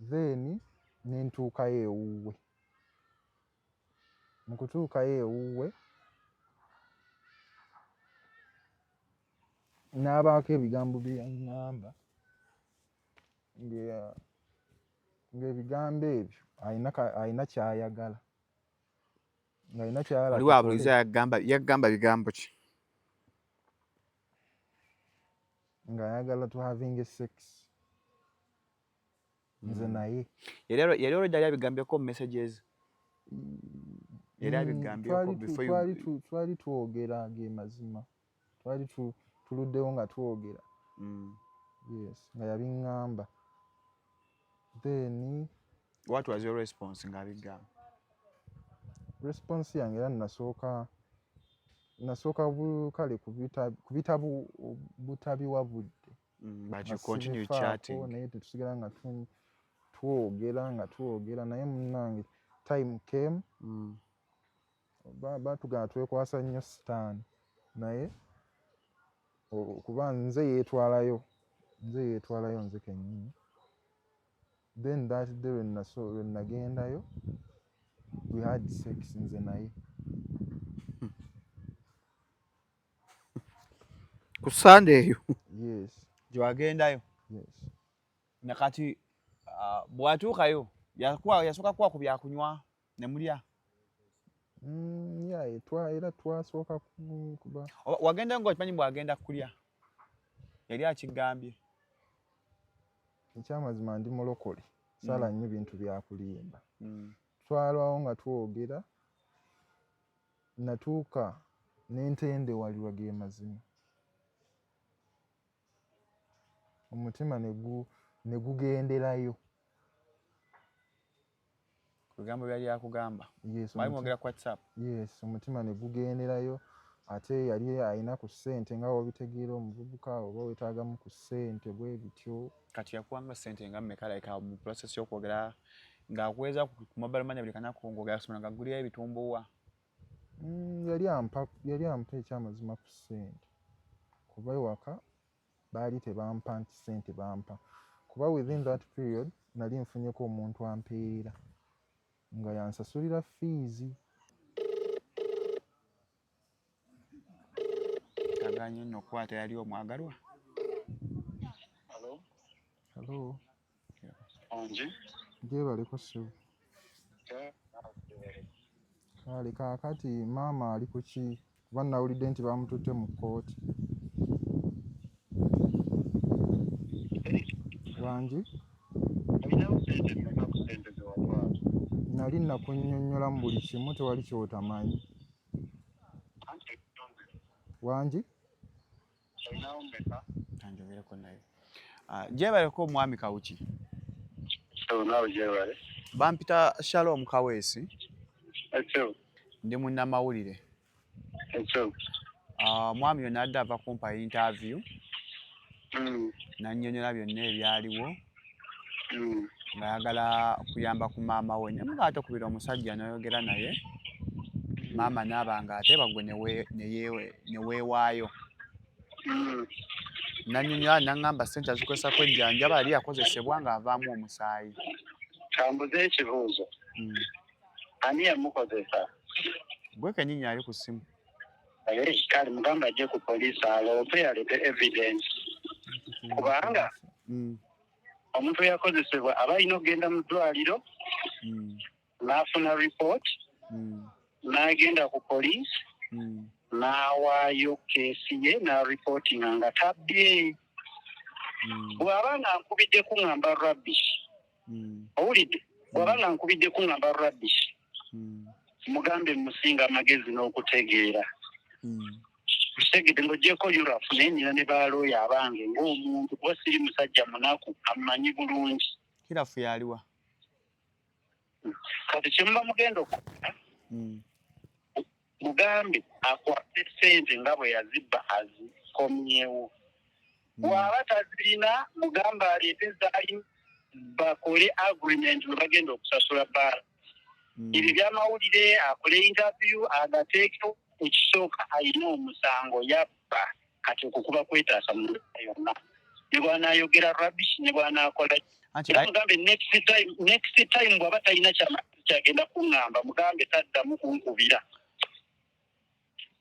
Then ne ntuukayo ewuwe. Mu kutuukayo ewuwe n'abaako ebigambo bye yaŋŋamba ng'ebigambo ebyo alina ky'ayagala. Ng'alina ky'ayagala Oli tukole. Wabuliza yagamba bigambo ki? Ng'ayagala tu having sex. Nze naye. Yali already yali abigambyeko mu messages. Yali abigambyeko before you Twali twogera ge mazima. Twali tuluddewo nga twogera. Yes, nga yabiŋŋamba. Then What was your response ng'abigamba? Response yange era nasooka kale kubita butabiwa budde. But you continue Nga sibifaako, chatting. Naye tetusigala nga twogera nga twogera, naye munnange time came. Batugamba twekwasa nnyo sitaani, naye kuba nze yeetwalayo, nze yeetwalayo nze kennyini. Then that day lwe nagendayo, we had sex nze naye. Ku Sunday eyo? Yes. Gye wagendayo? Yes. Na kati bw'atuukayo yasooka kuwa ku byakunywa ne mulya? Yeah, era twasooka kuba Wagendayo ng'okimanyi bw'agenda kulya? Yali akigambye? Ekyamazima ndi mulokole, saala nnyo bintu bya kulimba. Twalwawo nga twogera, natuuka ne ntendewalirwa ge mazima. Omutima ne gugenderayo. Ku bigambo byali akugamba? Yes. Mwali mwogera ku WhatsApp? Yes, omutima ne gugenderayo, ate yali alina ku ssente nga bw'obitegeera omuvubuka oba weetaagamu ku ssente bwe bityo. Kati yakuwanga ssente nga mmeka, like mu process y'okwogera ng'akuweereza ku mobile money buli kanaku, ng'ogenda kusomero ng'agulirayo ebitumbuwa? Yali ampa ekyamazima ku ssente, kuba ewaka baali tebampa nti ssente bampa, kuba within that period nali nfunyeko omuntu ampeerera nga yansasulira fiizi. Tagaanye nno okukwata, yali omwagalwa. Hello? Hello. Ongi? Gyebaleko ssebo. Kale kaakati maama ali ku ki? Kuba nawulidde nti bamututte mu kkooti. Wangi? Olinawo ssente mmeka ku ssente ze watwala? Nali nakunnyonnyolamu buli kimu, tewali ky'otamanyi. Anti Wangi? Olinawo mmeka? Kanjogereko naye. Gyebaleko omwami Kawuki. So naawe gyebale. Bampita Shalom Kaweesi. Ekyo. Ndi munnamawulire. Ekyo. Omwami ono adde ava kumpa interview n'annyonnyola byonna ebyaliwo ng'ayagala kuyamba ku maama we, ne muba ate okubira omusajja n'oyogera naye, maama n'aba ng'ateeba gwe ne weewaayo. N'annyonnyola n'aŋŋamba ssente azikozesa kwejjanjaba, yali yakozesebwa ng'avaamu omusaayi. Kambuze ekibuuzo. Ani yamukozesa? Gwe kennyini ali ku ssimu. Kale mugamba ajje ku poliisi aloope, alete evidence, kubanga omuntu eyakozesebwa aba alina okugenda mu ddwaliro n'afuna report, n'agenda ku poliisi n'awaayo case ye n'aripootinga nga tabbye. Bw'aba nga nkubidde kuŋŋamba rubbish, owulidde? Bw'aba nga nkubidde kuŋŋamba rubbish, mugambe musinga amagezi n'okutegeera. Kitegedde ng'ogyeko urafu, naye nina ne balooya abange ng'omuntu, kuba siri musajja munaku, amanyi bulungi. Kirafu yaliwa? Kati kyemuba mugenda okukola, mugambe akwate ssente nga bwe yazibba azikomyewo. Bw'aba tazirina, mugambe aleete zaalina, bakole agreement bwe bagenda okusasula baala. Ebyo byamawulire, akole interview agateekewo. Ekisooka, alina omusango, yabba. Kati okwo kuba kwetaasa mu mbeera yonna, ne bw'anaayogera rubbish, ne bw'anaakola. Era mugambe next time bw'aba talina kyagenda kuŋŋamba, mugambe taddamu kunkubira.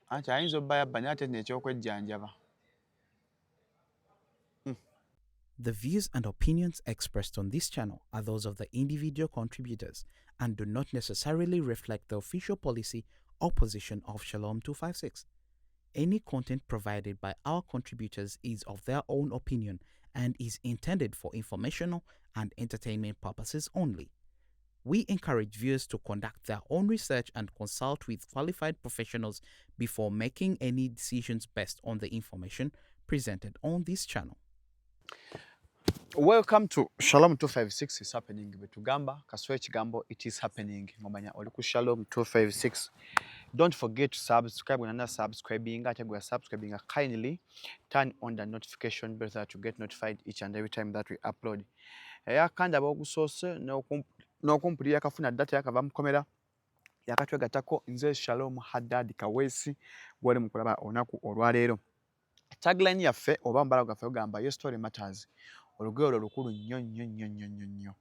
Anti ayinza obba yabba, naye ate nekyokwejjanjaba. The views and opinions expressed on this channel are those of the individual contributors and do not necessarily reflect the official policy or position of Shalom 256. Any content provided by our contributors is of their own opinion and is intended for informational and entertainment purposes only. We encourage viewers to conduct their own research and consult with qualified professionals before making any decisions based on the information presented on this channel. Welcome to Shalom 256 is happening. Bwetugamba kaswa ekigambo "it is happening", ngomanya oli ku Shalom 256. Don't forget to subscribe. When subscribing, ate gwe subscribing, kindly turn on the notification bell so that you get notified each and every time that we upload. Eyakandaba ogusoose n'okumpulira, yakafuna data, yakava mukomera, yakatwegattako, nze Shalom Haddad Kaweesi gwali mukulaba olunaku olwaleero. Tagline yaffe oba omubala gwaffe gugamba "Your story matters". Olugero olwo lukulu nnyo nnyo nnyo nnyo nnyo nnyo.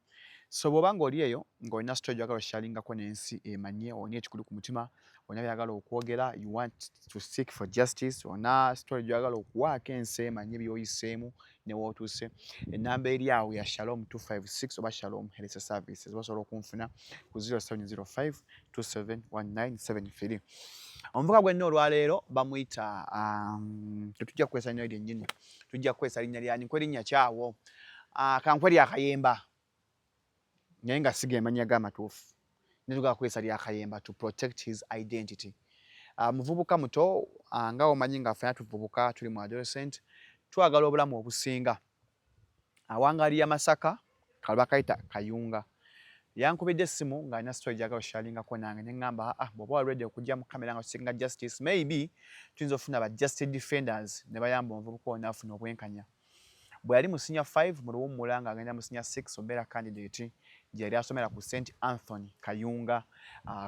So bw'oba ng'oli eyo ng'olina story gy'oyagala oshalingako n'ensi emanye, olina ekikulu ku mutima, olina by'oyagala okwogera, you want to seek for justice, olina story gy'oyagala okuwaako ensi emanye by'oyiseemu ne w'otuuse, ennamba eri awo ya Shalom 256 oba Shalom Health Services, basobola okunfuna ku 0705 271973. Omuvuka gwenna olwaleero bamuyita tetujja kukozesa linnya lyennyini, tujja kukozesa linnya lyani nkwerinnya kyawo kankwe lya Kayemba, naye nga si ge mannya ge amatuufu, ne tugala kukozesa lya Kayemba to protect his identity. Muvubuka muto, nga omanyi nga ffena tuvubuka, tuli mu adolescent, twagala obulamu obusinga. Awangalira Masaka, kalaba kayita Kayunga. Yankubidde essimu ng'alina story gy'agala oshalingako nange, ne ŋŋamba, "Ah, bw'oba wa ready okujja mu kamera nga tusinga justice, maybe tuyinza okufuna ba justice defenders ne bayamba omuvubuka ono afuna obwenkanya." Bwe yali mu senior 5 mu luwummula ng'agenda mu senior 6, obeera candidate gye yali asomera ku St Anthony Kayunga,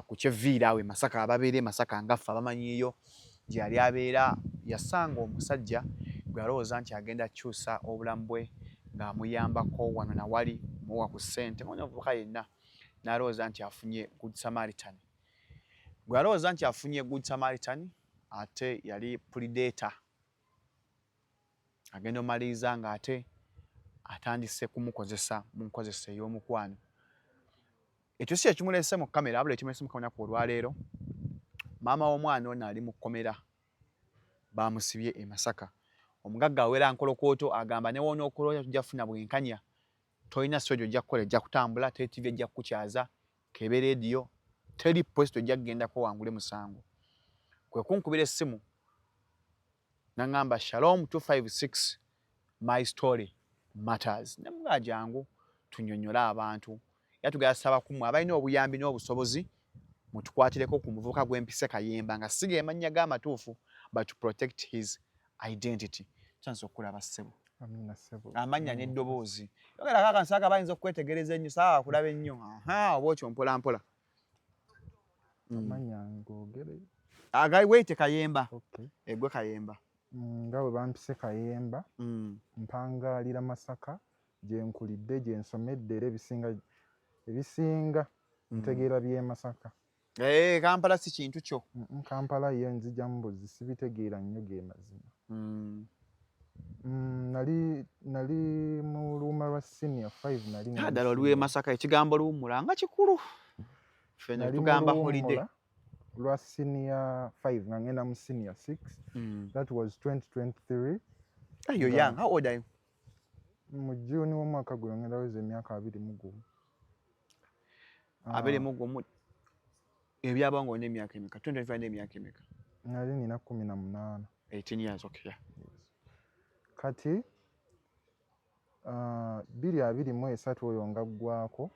ku kyeviira awo e Masaka. Ababeera e Masaka ngaffe abamanyiiyo gye yali abeera. Yasanga omusajja gwe yalowooza nti agenda kukyusa obulamu bwe ng'amuyambako wano nawali, muwa ku ssente omuvubuka yenna, n'alowooza nti afunye good Samaritan. Gwe yalowooza nti afunye good Samaritan, ate yali predator. Agenda omaliriza ng'ate atandise kumukozesa mu nkozesa ey'omukwano. Ekyo si ekimuleese mu kamera, wabula ekimuleese mu kamera ku olwaleero, maama w'omwana ono ali mu kkomera, bamusibye e Masaka. Omugagga awera nkolokooto, agamba ne w'onookola tujja kufuna bwenkanya. Tolina story gy'ojja kukola ejja kutambula, teri TV ejja kukukyaza, kebe leediyo, teri post ojja kugendako wangule musango. Kwe kunkubira essimu n'aŋŋamba, "Shalom 256, my story matters." Ne mugamba, "Jangu tunnyonnyole abantu." Era tugenda saba kummwe abalina obuyambi n'obusobozi mutukwatireko ku muvubuka gw'empise Kayemba, nga si ge mannya ge amatuufu, but to protect his identity. Tutandise okukulaba, ssebo. Amina, ssebo. Amannya n'eddoboozi. Yogerako akansaaka, bayinza okukwetegereza ennyo, saawa kulaba ennyo. Aha, oba otyo mpola mpola. Amannya ngoogere? Weeyite Kayemba. Okay. Egwe Kayemba. Nga bwe bampise Kayemba, mpangaalira Masaka, gye nkulidde, gye nsomedde, era ebisinga ntegeera by'e Masaka. Eh, Kampala si kintu kyo. Kampala ye nzija mu buzi, sibitegeera nnyo ge mazima. Nali mu luwummula lwa senior 5, nali Ah, ddala oli w'e Masaka, ekigambo luwummula nga kikulu. Ffe ne nali mu tugamba holiday. Luwummula lwa senior 5 nga ngenda mu senior 6. That was 2023. Hey, you're young. How old are you? Mu June w'omwaka guno ngenda weza emyaka 21. 21. Ebyabawo ng'olina emyaka emeka? 2025 n'emyaka emeka? Nali nina 18. 18 years, okay. Yeah. Kati 2023 oyo nga ggwako,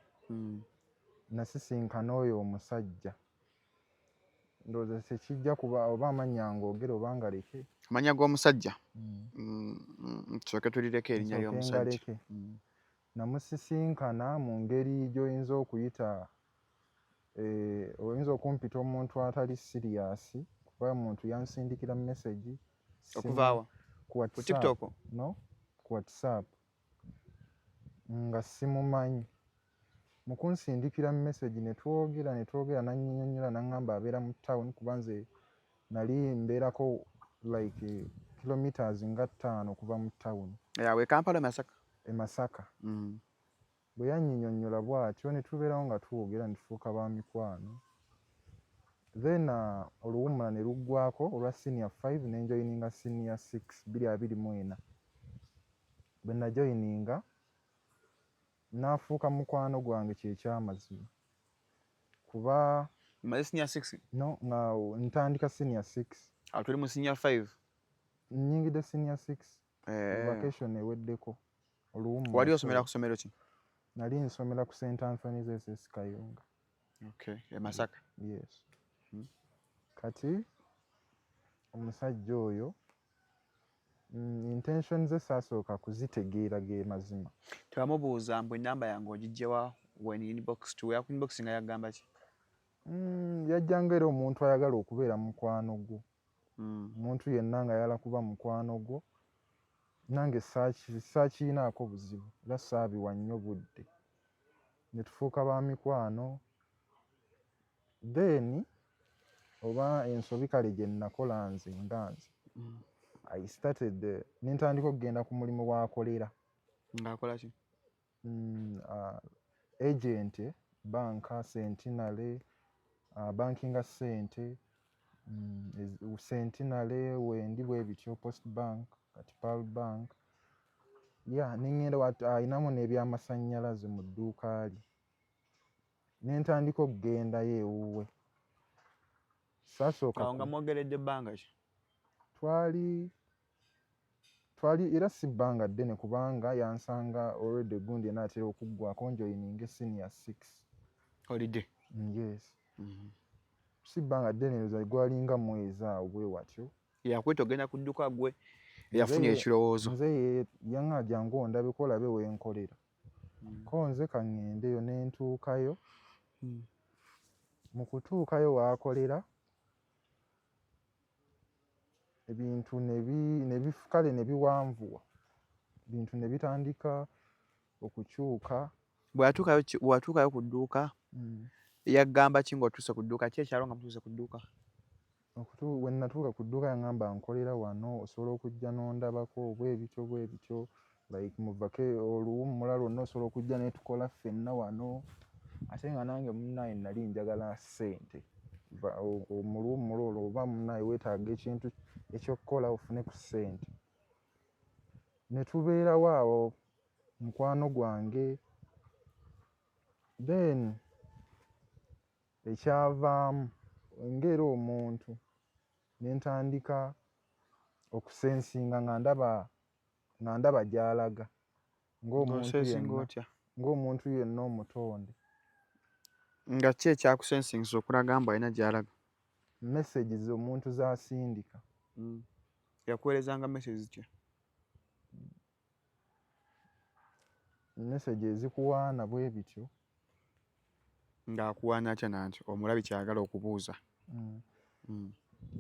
nasisinkana oyo omusajja. Ndowooza tekijja kuba oba amannya ngoogere oba ngaleke. Amannya g'omusajja? Tusooke tulireko erinnya Nsooke ly'omusajja. ngaleke. Namusisinkana mu ngeri gy'oyinza okuyita oyinza okumpita omuntu atali serious, kuba omuntu yansindikira message Okuva wa? Ku Ku WhatsApp. TikTok? No, ku WhatsApp. Nga simumanyi. Mu kunsindikira message ne twogera ne twogera, n'annyonnyola, n'aŋŋamba abeera mu town, kuba nze nali mbeerako like kilometers nga 5 okuva mu town. Yawe Kampala, Masaka? E Masaka. Bwe yannyinnyonnyola bw'atyo, ne tubeerawo nga twogera ne tufuuka ba mikwano. Then oluwummula ne luggwako olwa senior 5, ne njoyininga senior 6 2024. Bwe najoyininga, n'afuuka mukwano gwange, kyekyamazima, kuba Maze senior 6? No, nga ntandika senior 6. Awo tuli mu senior 5? Nnyingidde senior 6. Eh. Vacation eweddeko, oluwummula. Wali osomera ku ssomero ki? Nali nsomera ku St Anthony's SS Kayunga. Okay, e Masaka. Yes. Kati omusajja oyo, intention ze saasooka kuzitegeera, ge mazima. Tewamubuuza mbu enamba yange ogiggyewa when inbox to yaku inbox nga yagamba ki? Yajjanga era omuntu ayagala okubeera mukwano gwo. Omuntu yenna nga ayagala kuba mukwano gwo, nange saakiinaako buzibu era saabiwa nnyo budde, ne tufuuka ba mikwano. Then oba ensobi kale gye nakola nze nga nze, I started ne ntandika okugenda ku mulimu w'akolera. Ng'akola ki? Agent banka Centenary, bankinga ssente, Centenary wendi bwe bityo, Post Bank, kati Pearl Bank. Yeah, ne ŋŋenda, ayinamu n'ebyamasannyalaze mu dduuka lye, ne ntandika okugendayo ewuwe. Saasooka Awo nga mwogeredde bbanga ki? Twali era si bbanga ddene, kubanga yansanga already gundi enaatera okuggwako, njoyininge senior 6. Holiday? Yes. Si bbanga ddene, ndowooza gwalinga mwezi awo bwe watyo. Yakweta ogenda ku dduuka, gwe eyafunye ekirowoozo? Nze yaŋŋamba jangu ondabeko olabe we nkolera. Ko nze ka ŋŋendeyo, ne ntuukayo. Mu kutuukayo w'akolera, ebintu kale ne biwanvuwa, ebintu ne bitandika okukyuka. Bwe watuukayo ku dduuka, yagamba ki ng'otuuse ku dduuka? Ki ekyalo nga mutuuse ku dduuka? We natuuka ku dduuka, yaŋŋamba nkolera wano, osobola okujja n'ondabako bwe bityo bwe bityo, like muvake oluwummula lwonna osobola okujja ne tukola ffenna wano. Ate nga nange munnaye nali njagala ssente. Mu luwummula olwo oba munnaye weetaaga ekintu eky'okukola ofune ku ssente. Ne tubeerawo awo mukwano gwange. Then ekyavaamu, ng'era omuntu ne ntandika okusensinga nga ndaba gy'alaga ng'omuntu Ng'osensinga yenna otya? Ng'omuntu yenna omutonde. Nga ki ekyakusensingisa okulaga mbu alina gy'alaga? Messages omuntu z'asindika. Yakuweerezanga messages zitya? Message ezikuwaana bwe bityo. Ng'akuwaana atya nanti omulabi ky'ayagala okubuuza?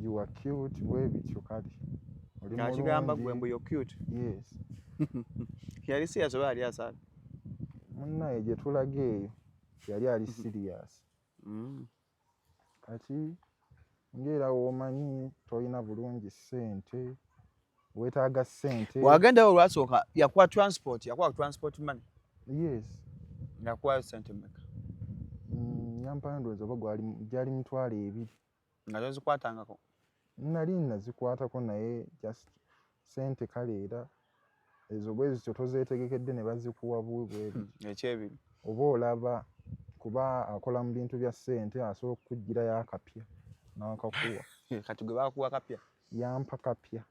You are cute, bwe bityo, kale oli Ng'akigamba mulungi. Gwe mbu you're cute? Yes. Yali serious oba yali asaaga? Munnaye gye tulaga eyo yali ali serious. Kati ng'era w'omanyi tolina bulungi ssente, weetaaga ssente. Bw'agendayo olwasooka, yakuwa transport, yakuwa transport money? Yes. Yakuwayo ssente mmeka? Yampayo ndowooza oba gwali gyali 20,000. Nga tozikwatangako? Nali nazikwatako, naye just ssente kale era ezo bwe zityo tozeetegekedde ne bazikuwa buwi bwe bityo. Ekyebiri. Oba olaba kuba akola mu bintu bya ssente, asobola okukuggyirayo akapya n'akakuwa. Kati gwe baakuwa kapya? Yampa kapya.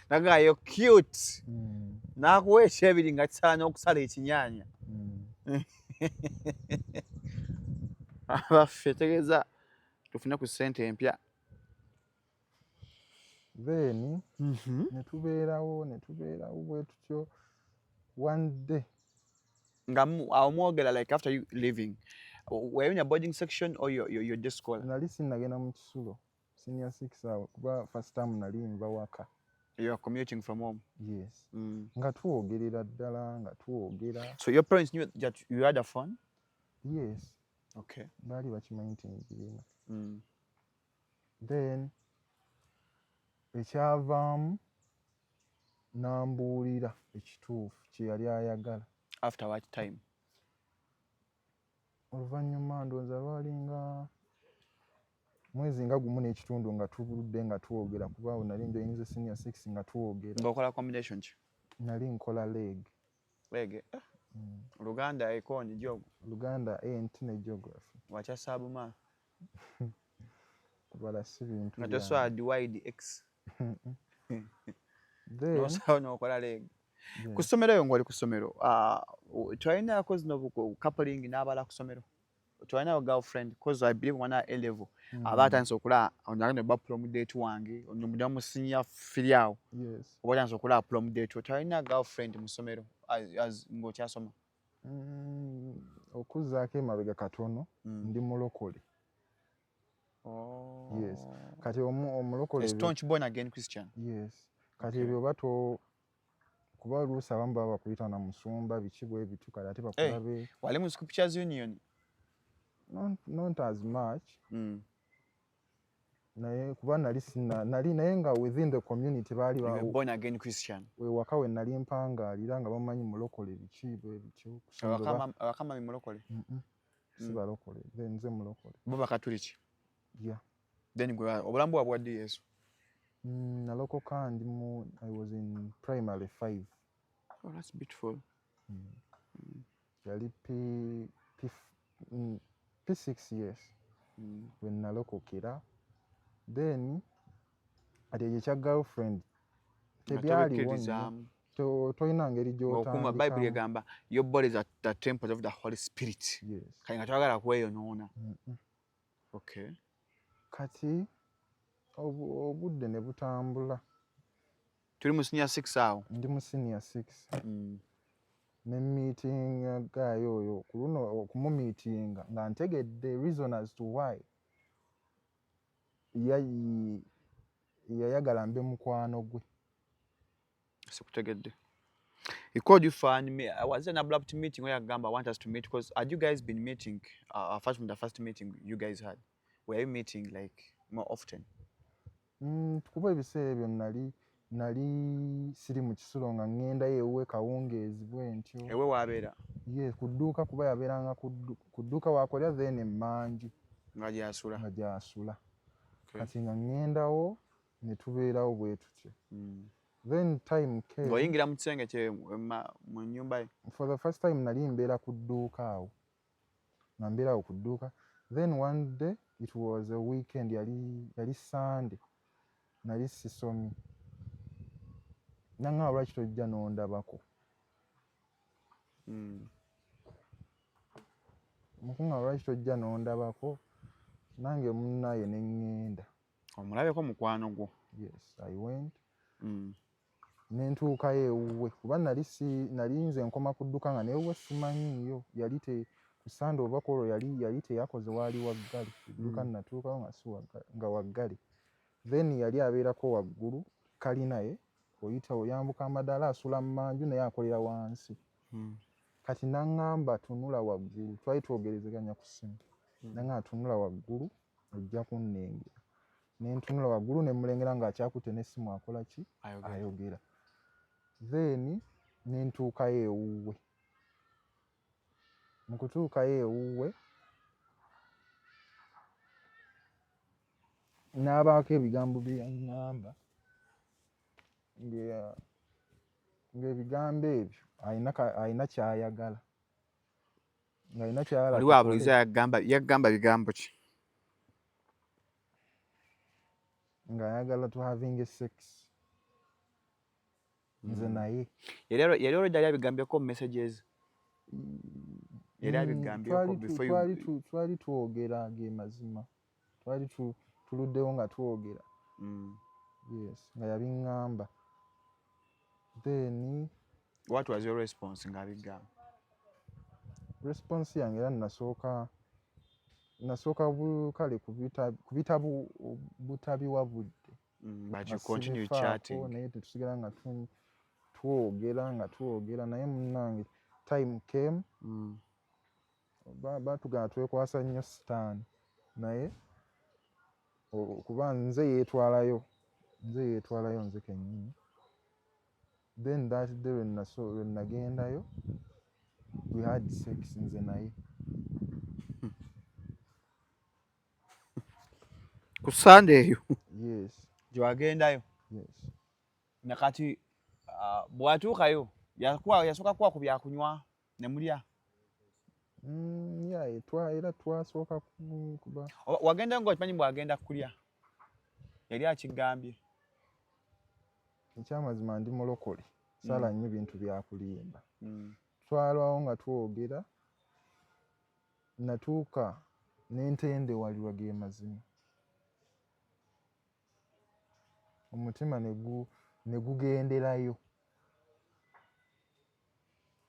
Nagamba you're cute. N'akuwa ekyebiri nga kisaana okusala ekinyaanya. Abaffe, tegeeza tufune ku ssente empya. Then ne tubeerawo bwe tutyo. One day Nga awo mwogera like after you leaving, were you in a boarding section or your day scholar? Nali sinnagenda mu kisulo, senior 6 awo, kuba first time nali nva waka. You are commuting from home? Yes. Nga twogerera ddala, nga twogera. So your parents knew that you had a phone? Yes. Okay. Baali bakimanyi nti ngirina. Then ekyavaamu, nambuulira ekituufu kye yali ayagala. After what time? Oluvannyuma, ndowooza lwalinga mwezi nga gumu n'ekitundu nga tubuludde nga twogera, kuba awo nali njoyinize senior six, nga twogera. Ng'okola combination ki? Nali nkola leg. Leg? Luganda, econ, geog? Luganda, ant ne geography. Wakyasabuma? Kubala si bintu Nga byange. tosobola dy dx? Then Nosawo n'okola leg. Yes. Ku ssomero eyo, ng'oli ku ssomero, twalinako zino coupling n'abala ku ssomero? Twalinayo girlfriend? 'Cause I believe mwana A level aba atandise okulaba ono ba prom date wange, ono muda mu senior three awo. Yes. Oba otandise okulaba prom date, twalina girlfriend mu ssomero ng'okyasoma? Okuzzaako emabega katono, ndi mulokole. Oh. Yes. Kati omulokole A staunch born again Christian. Yes. Kati ebyo oba to, kuba oluusi abamu baba bakuyita na musumba, biki bwe bityo, kale ate bakulabe. Wali mu Scriptures Union? Not as much. Naye kuba nali sina nali, naye nga within the community baali You were born again Christian. Wewaka we nali mpangaalira nga bamanyi mulokole, biki bwe bityo. Kusonga Awaka mami mulokole? Si balokole, then nze mulokole. Bo bakatuliki? Yeah. Then gwe obulamu bwabwe bwadde Yesu? Nalokoka ndi mu, I was in primary 5. Oh, that's beautiful. Yali P6, yes. We nalokokera. Then ati ekyo ekya girlfriend Nga tebyaliwo nnyo. tobikkiririzaamu. Tolina ngeri Ng'okuuma Bayibuli gy'otandikamu. egamba your body is the temple of the Holy Spirit. Yes. Kale nga toyagala kweyonoona. Okay. Kati obudde ne butambula. Tuli mu senior 6 awo. Ndi mu senior 6. Ne meeting guy oyo ku luno, okumumeetinga nga ntegedde reason as to why yayagala mbe mukwano gwe. Sikutegedde. He called you for an was it an abrupt meeting where Gamba want us to meet? Because had you guys been meeting first from the first meeting you guys had? Were you meeting like more often? Kuba ebiseera ebyo nali siri mu kisulo, nga ŋŋendayo ewuwe kawungeezi bwe ntyo. Ewe wabeera? Ye, ku dduuka, kuba yabeeranga ku dduuka wakolera, then emmanju Nga gyasula. Nga gyasula. Okay. Kati nga ŋŋendawo ne tubeerawo bwe tutyo. Then time came. Ng'oyingira mu kisenge kye mu nnyumba ye? For the first time nali mbeera ku dduuka awo, nga mbeera awo ku dduuka. Then one day, it was a weekend, yali Sunday, nali sisomye, naŋŋamba, "Lwaki tojja n'ondabako?" Mukuŋŋamba, "Lwaki tojja n'ondabako?" Nange munnaye ne ŋŋenda. Omulabeko mukwano gwo. Yes, I went. Ne ntuukayo ewuwe, kuba nali nze nkoma ku dduuka nga newuwe simanyiiyo. Yali te ku Sande oba ku olwo yali teyakoze, waali waggale edduuka. Natuukawo nga si nga waggale. Then yali abeerako waggulu kalina ye, oyita oyambuka amadaala, asula mmanju naye akolera wansi. Kati naŋŋamba, "Tunula waggulu." Twali twogerezeganya ku ssimu. Naŋŋamba, "Tunula waggulu, ojja kunnengera." Ne ntunula waggulu ne mulengera ng'akyakutte n'essimu, akola ki? Ayogera. Ayogera. Then ne ntuukayo ewuwe. Mu kutuukayo ewuwe, n'abaako ebigambo bye yaŋŋamba, ng'ebigambo ebyo alina ky'ayagala, ng'alina ky'ayagala Oli tukole. wabuliza yagamba bigambo ki? Ng'ayagala to having a sex, nze naye. Yali already yali abigambyeko mu messages? Yali abigambyeko before you Twali twogera, ge mazima, twali tuluddewo nga twogera. Yes, nga yabiŋŋamba. Then What was your response ng'abigamba? Response yange era nasooka kale kubita butabiwa budde. But you continue chatting. Naye tetusigala nga twogera nga twogera, naye munnange time came. Batugamba twekwasa nnyo sitaani, naye kuba nze yeetwalayo, nze yeetwalayo nze kennyini. Then that day lwe nagendayo, we had sex nze naye. Ku Sunday eyo? Yes. Gyewagendayo? Yes. Nakati bw'atuukayo yasooka kuwa ku byakunywa ne mulya? Yeah, era twasooka kuba wagendayo ng'okimanyi bw'agenda kulya? Yali akigambye? Ekyamazima ndi mulokole, saala nnyo bintu byakulimba. Twalwawo nga twogera, natuuka n'entendewalirwa ge mazima. Omutima ne gugenderayo.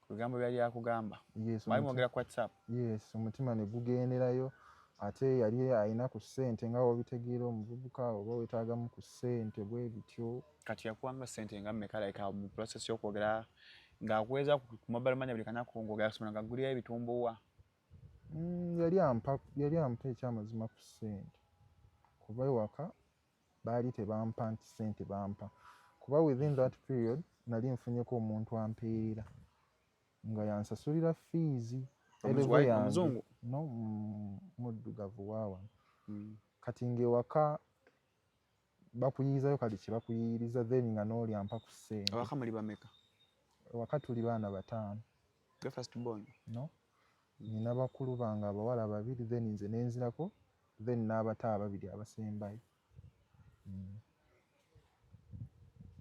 Ku bigambo byali akugamba? Yes. Mwali mwogera ku WhatsApp? Yes, omutima ne gugenderayo, ate yali alina ku ssente nga bw'obitegeera omuvubuka oba weetaagamu ku ssente bwe bityo. Kati yakuwanga ssente nga mmeka, like mu process y'okwogera ng'akuweereza ku mobile money buli kanaku ng'ogenda kusomero ng'agulirayo ebitumbuwa? Yali ampa ekyamazima ku ssente, kuba ewaka baali tebampa nti ssente bampa, kuba within that period nali nfunyeko omuntu ampeerera nga yansasulira fiizi. Omuzungu? No, muddugavu wa wano. Kati ng'ewaka bakuyiyizayo kale kye bakuyiyiriza, then nga n'oli ampa ku ssente. Awaka muli bameka? Ewaka tuli baana 5. Gwe first born? No. Nina bakulu bange abawala 2, then nze ne nzirako, then n'abato ababiri abasembayo.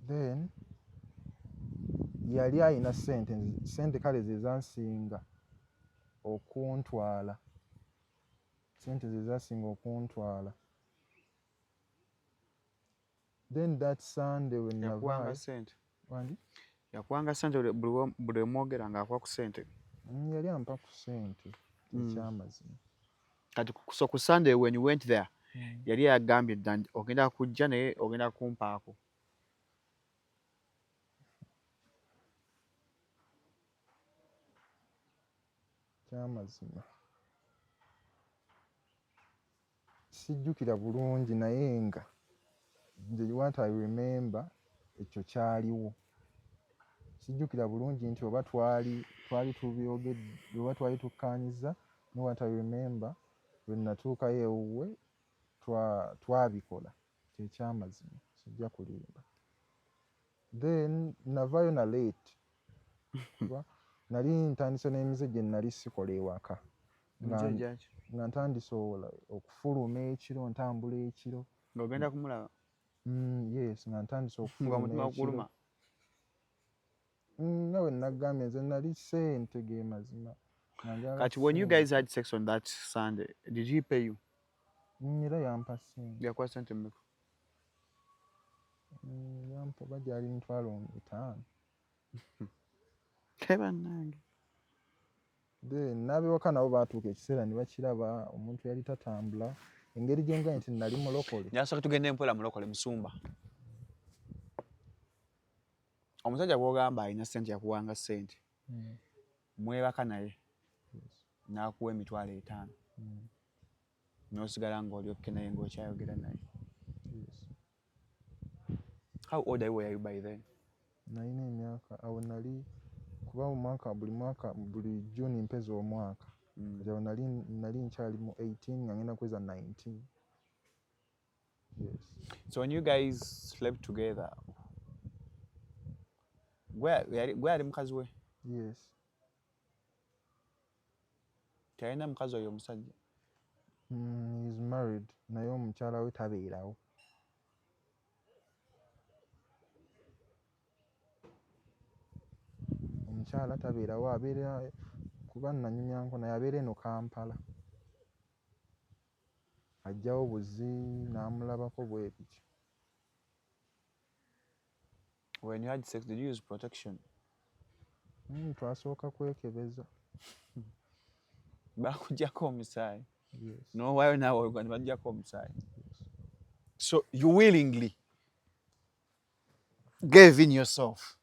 Then yali alina ssente, ssente kale ze zansinga okuntwala. Ssente ze zasinga okuntwala. Then that Sunday when Yakuwanga ssente? Wandi? Yakuwanga ssente buli lwe mwogera ng'akuwa ku ssente? Yali ampa ku ssente ekyamazima. Kati so ku Sunday when you went there, yali agambye dda nti ogenda kujja naye ogenda kumpaako? Ekyamazima sijjukira bulungi, naye nga what I remember ekyo kyaliwo. Sijjukira bulungi nti oba twali tubyogedde oba twali tukkaanyizza, ne what I remember lwe natuukayo ewuwe twabikola, kyekyamazima sijja kulimba. Then navaayo na late, kuba nali ntandise n'emize gye nali sikola ewaka. Nga ntandise okufuluma ekiro, ntambula ekiro. Ng'ogenda kumulaba? Yes, nga ntandise okufuluma ekiro. Nga bwe nagambye nze nali ssente ge mazima. Kati when you guys had sex on that Sunday, did he pay you? Era yampa ssente. Yakuwa ssente mmeka? Yampa oba gyali 50,000. Bannange. Then n'ab'ewaka nabo baatuuka ekiseera ne bakiraba omuntu yali tatambula, engeri gye ngambye nti nali mulokole. Nyasooka tugende mpola mulokole musumba. Omusajja gw'ogamba alina ssente yakuwanga ssente. Mwebaka naye. N'akuwa 50,000. N'osigala ng'oli okay naye ng'okyayogera naye. How old were you by then? Nalina emyaka awo nali kuba omwaka buli mwaka buli June mpeza omwaka. Kati awo nali nkyali mu 18 nga ngenda kuweza 19. Yes. So when you guys slept together, gwe yali mukazi we? Yes. Teyalina mukazi oyo omusajja? He's married, naye omukyala we tabeerawo. Omukyala tabeerawo, abeera kuba nanyumyanko naye abeera eno Kampala. Ajjawo buzi n'amulabako bwe bityo. When you had sex, did you use protection? Twasooka kwekebeza. Bakuggyako omusaayi? Yes. N'owaayo naawe ne baggyako omusaayi? Yes. So you willingly Gave in yourself.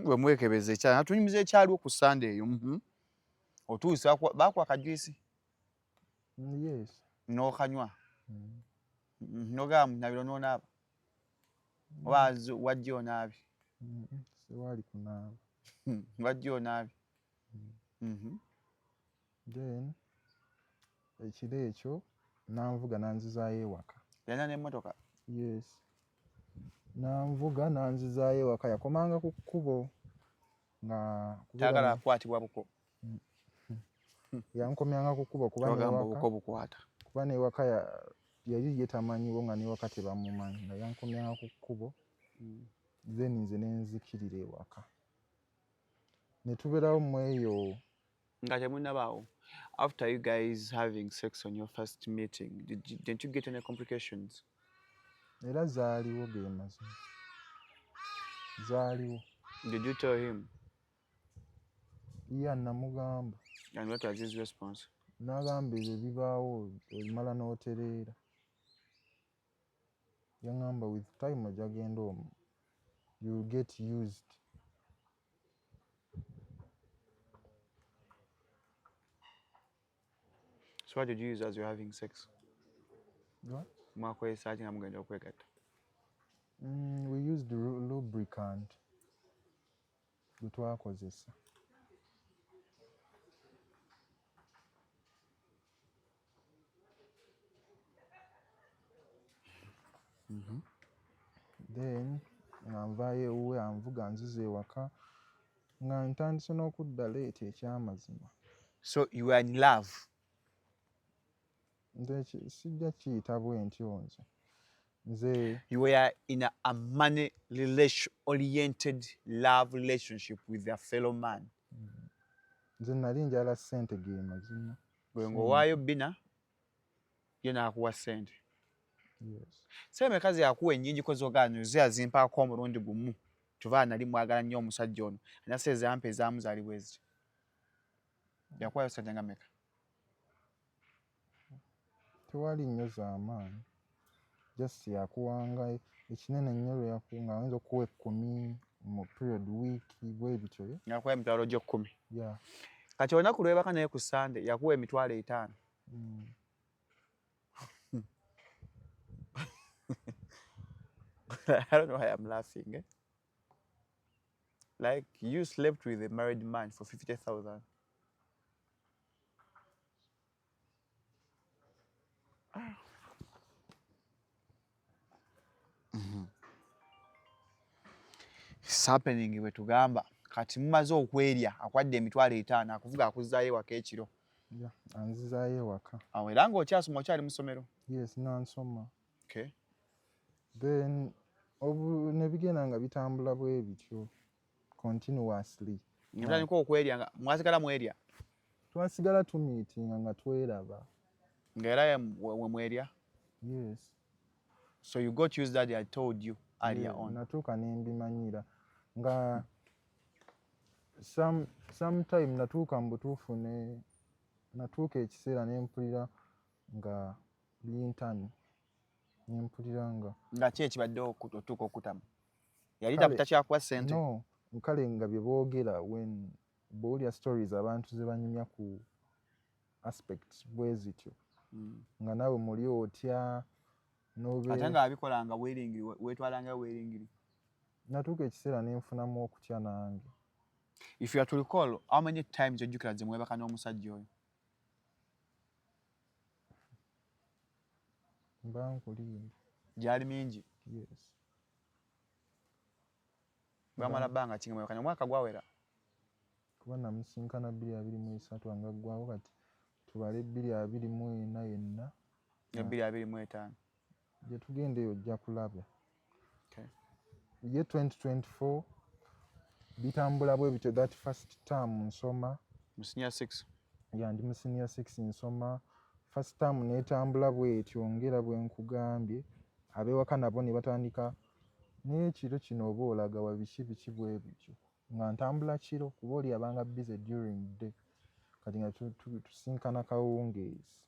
Bwe mwekebeza ekyalo natunyumiza ekyaliwo ku Sande eyo. Otuuse bakuwa akajuisi? Yes. N'okanywa? Nogamba munabiro n'onaaba oba wajja onaabye? Siwaali kunaaba. Wajja onaabye. Then ekiro ekyo nanvuga nanzizaayo ewaka. Yalina n'emmotoka? Yes, nanvuga nanzizaayo ewaka. Yakomanga ku kkubo nga tayagala kukwatibwa buko. Yankomyanga ku kkubo kuba bagamba obuko bukwata. Kuba newaka yali ye tamanyiwo, nga newaka tebamumanyi, nga yankomyanga ku kkubo. Then nze nenzikirira ewaka ne tubeerawo mu eyo. Nga temunnabaawo, after you guys having sex on your first meeting, didn't you get any complications? Era zaaliwo, ge mazima, zaaliwo. Did you tell him? Yeah, namugamba. And what was his response? N'agamba ebyo bibaawo, omala n'otereera. Yaŋŋamba with time ojja genda omwo, you will get used. So what did you use as you're having sex? What? Mwakozesa ki nga mugenda okwegatta? We used lubricant gwe twakozesa. Then nga nvaayo ewuwe, anvuga nziza ewaka, nga ntandise n'okudda late, ekyamazima. So you were in love? Nze sijja kiyita bwe ntyo, nze You were in a money relation oriented love relationship with a fellow man? Nze nali njala ssente, ge mazima. Gwe ng'owaayo bina, ye n'akuwa ssente? Yes. Ssente meka ze yakuwa ennyingi zogaana zo yazimpaako omulundi gumu? Kyova nali mwagala nnyo omusajja ono, alina ssente zampa ezaamu zaali bwe ziti. Yakuwayo ssente nga meka? Tewali nnyo z'amaanyi, just yakuwanga ekinene nnyo lwe nga ayinza okuwa 10 mu period week bwe bityo, eh? Yakuwa emitwalo gyo 10? Yeah. Kati olunaku lwebaka naye ku Sande yakuwa 50,000? Mm. I don't know why I'm laughing. Eh? Like, you slept with a married man for 50,000. Ah. It's happening bwe tugamba. Kati mumaze okwerya, akwadde 50,000, akuvuga akuzzaayo ewaka ekiro? Yeah, anzizaayo ewaka. Awo era ng'okyasoma, okyali mu ssomero? Yes, nga nsoma. Then ne bigenda nga bitambula bwe bityo continuously. Ne mutandika okwerya, nga mwasigala mwerya? Twasigala tumiitinga nga tweraba. Nga era we mwerya? Yes. So you got used that I told you earlier Yeah, on. Natuuka ne mbimanyira nga sometime natuuka mu butuufu ne natuuka ekiseera ne mpulira nga bintami, ne mpulira nga Nga ki ekibadde otuuka okutamu? Yali takyakuwa ssente? No, kale nga bye boogera, when bw'owulira stories abantu ze banyumya ku aspects bwe zityo, nga naawe muli otya Ate nga abikolanga weeringiri, weetwalanga weeringiri. Natuuka ekiseera ne nfunamu okutya nange. If you are to recall, how many times ojjukira ze mwebaka n'omusajja oyo? Mba nkulimba. Gyali mingi? Yes. Bwamala bbanga ki nga mwebaka? Omwaka gwawera? Kuba namusinkana 2023 nga ggwawo, kati tubale 2024 yenna. Ne 2025. Gye tugenda eyo ojja kulaba. Okay. Ye 2024 bitambula bwe bityo, that first term nsoma. Mu senior six? Ya, ndi mu senior six nsoma. First term neetambula bwetyo ngera bwe nkugambye, ab'ewaka nabo ne batandika naye ekiro kino oba olaga wa, biki biki bwe bityo, nga ntambula kiro kuba oli abanga busy during day, kati nga tusinkana kawungeezi.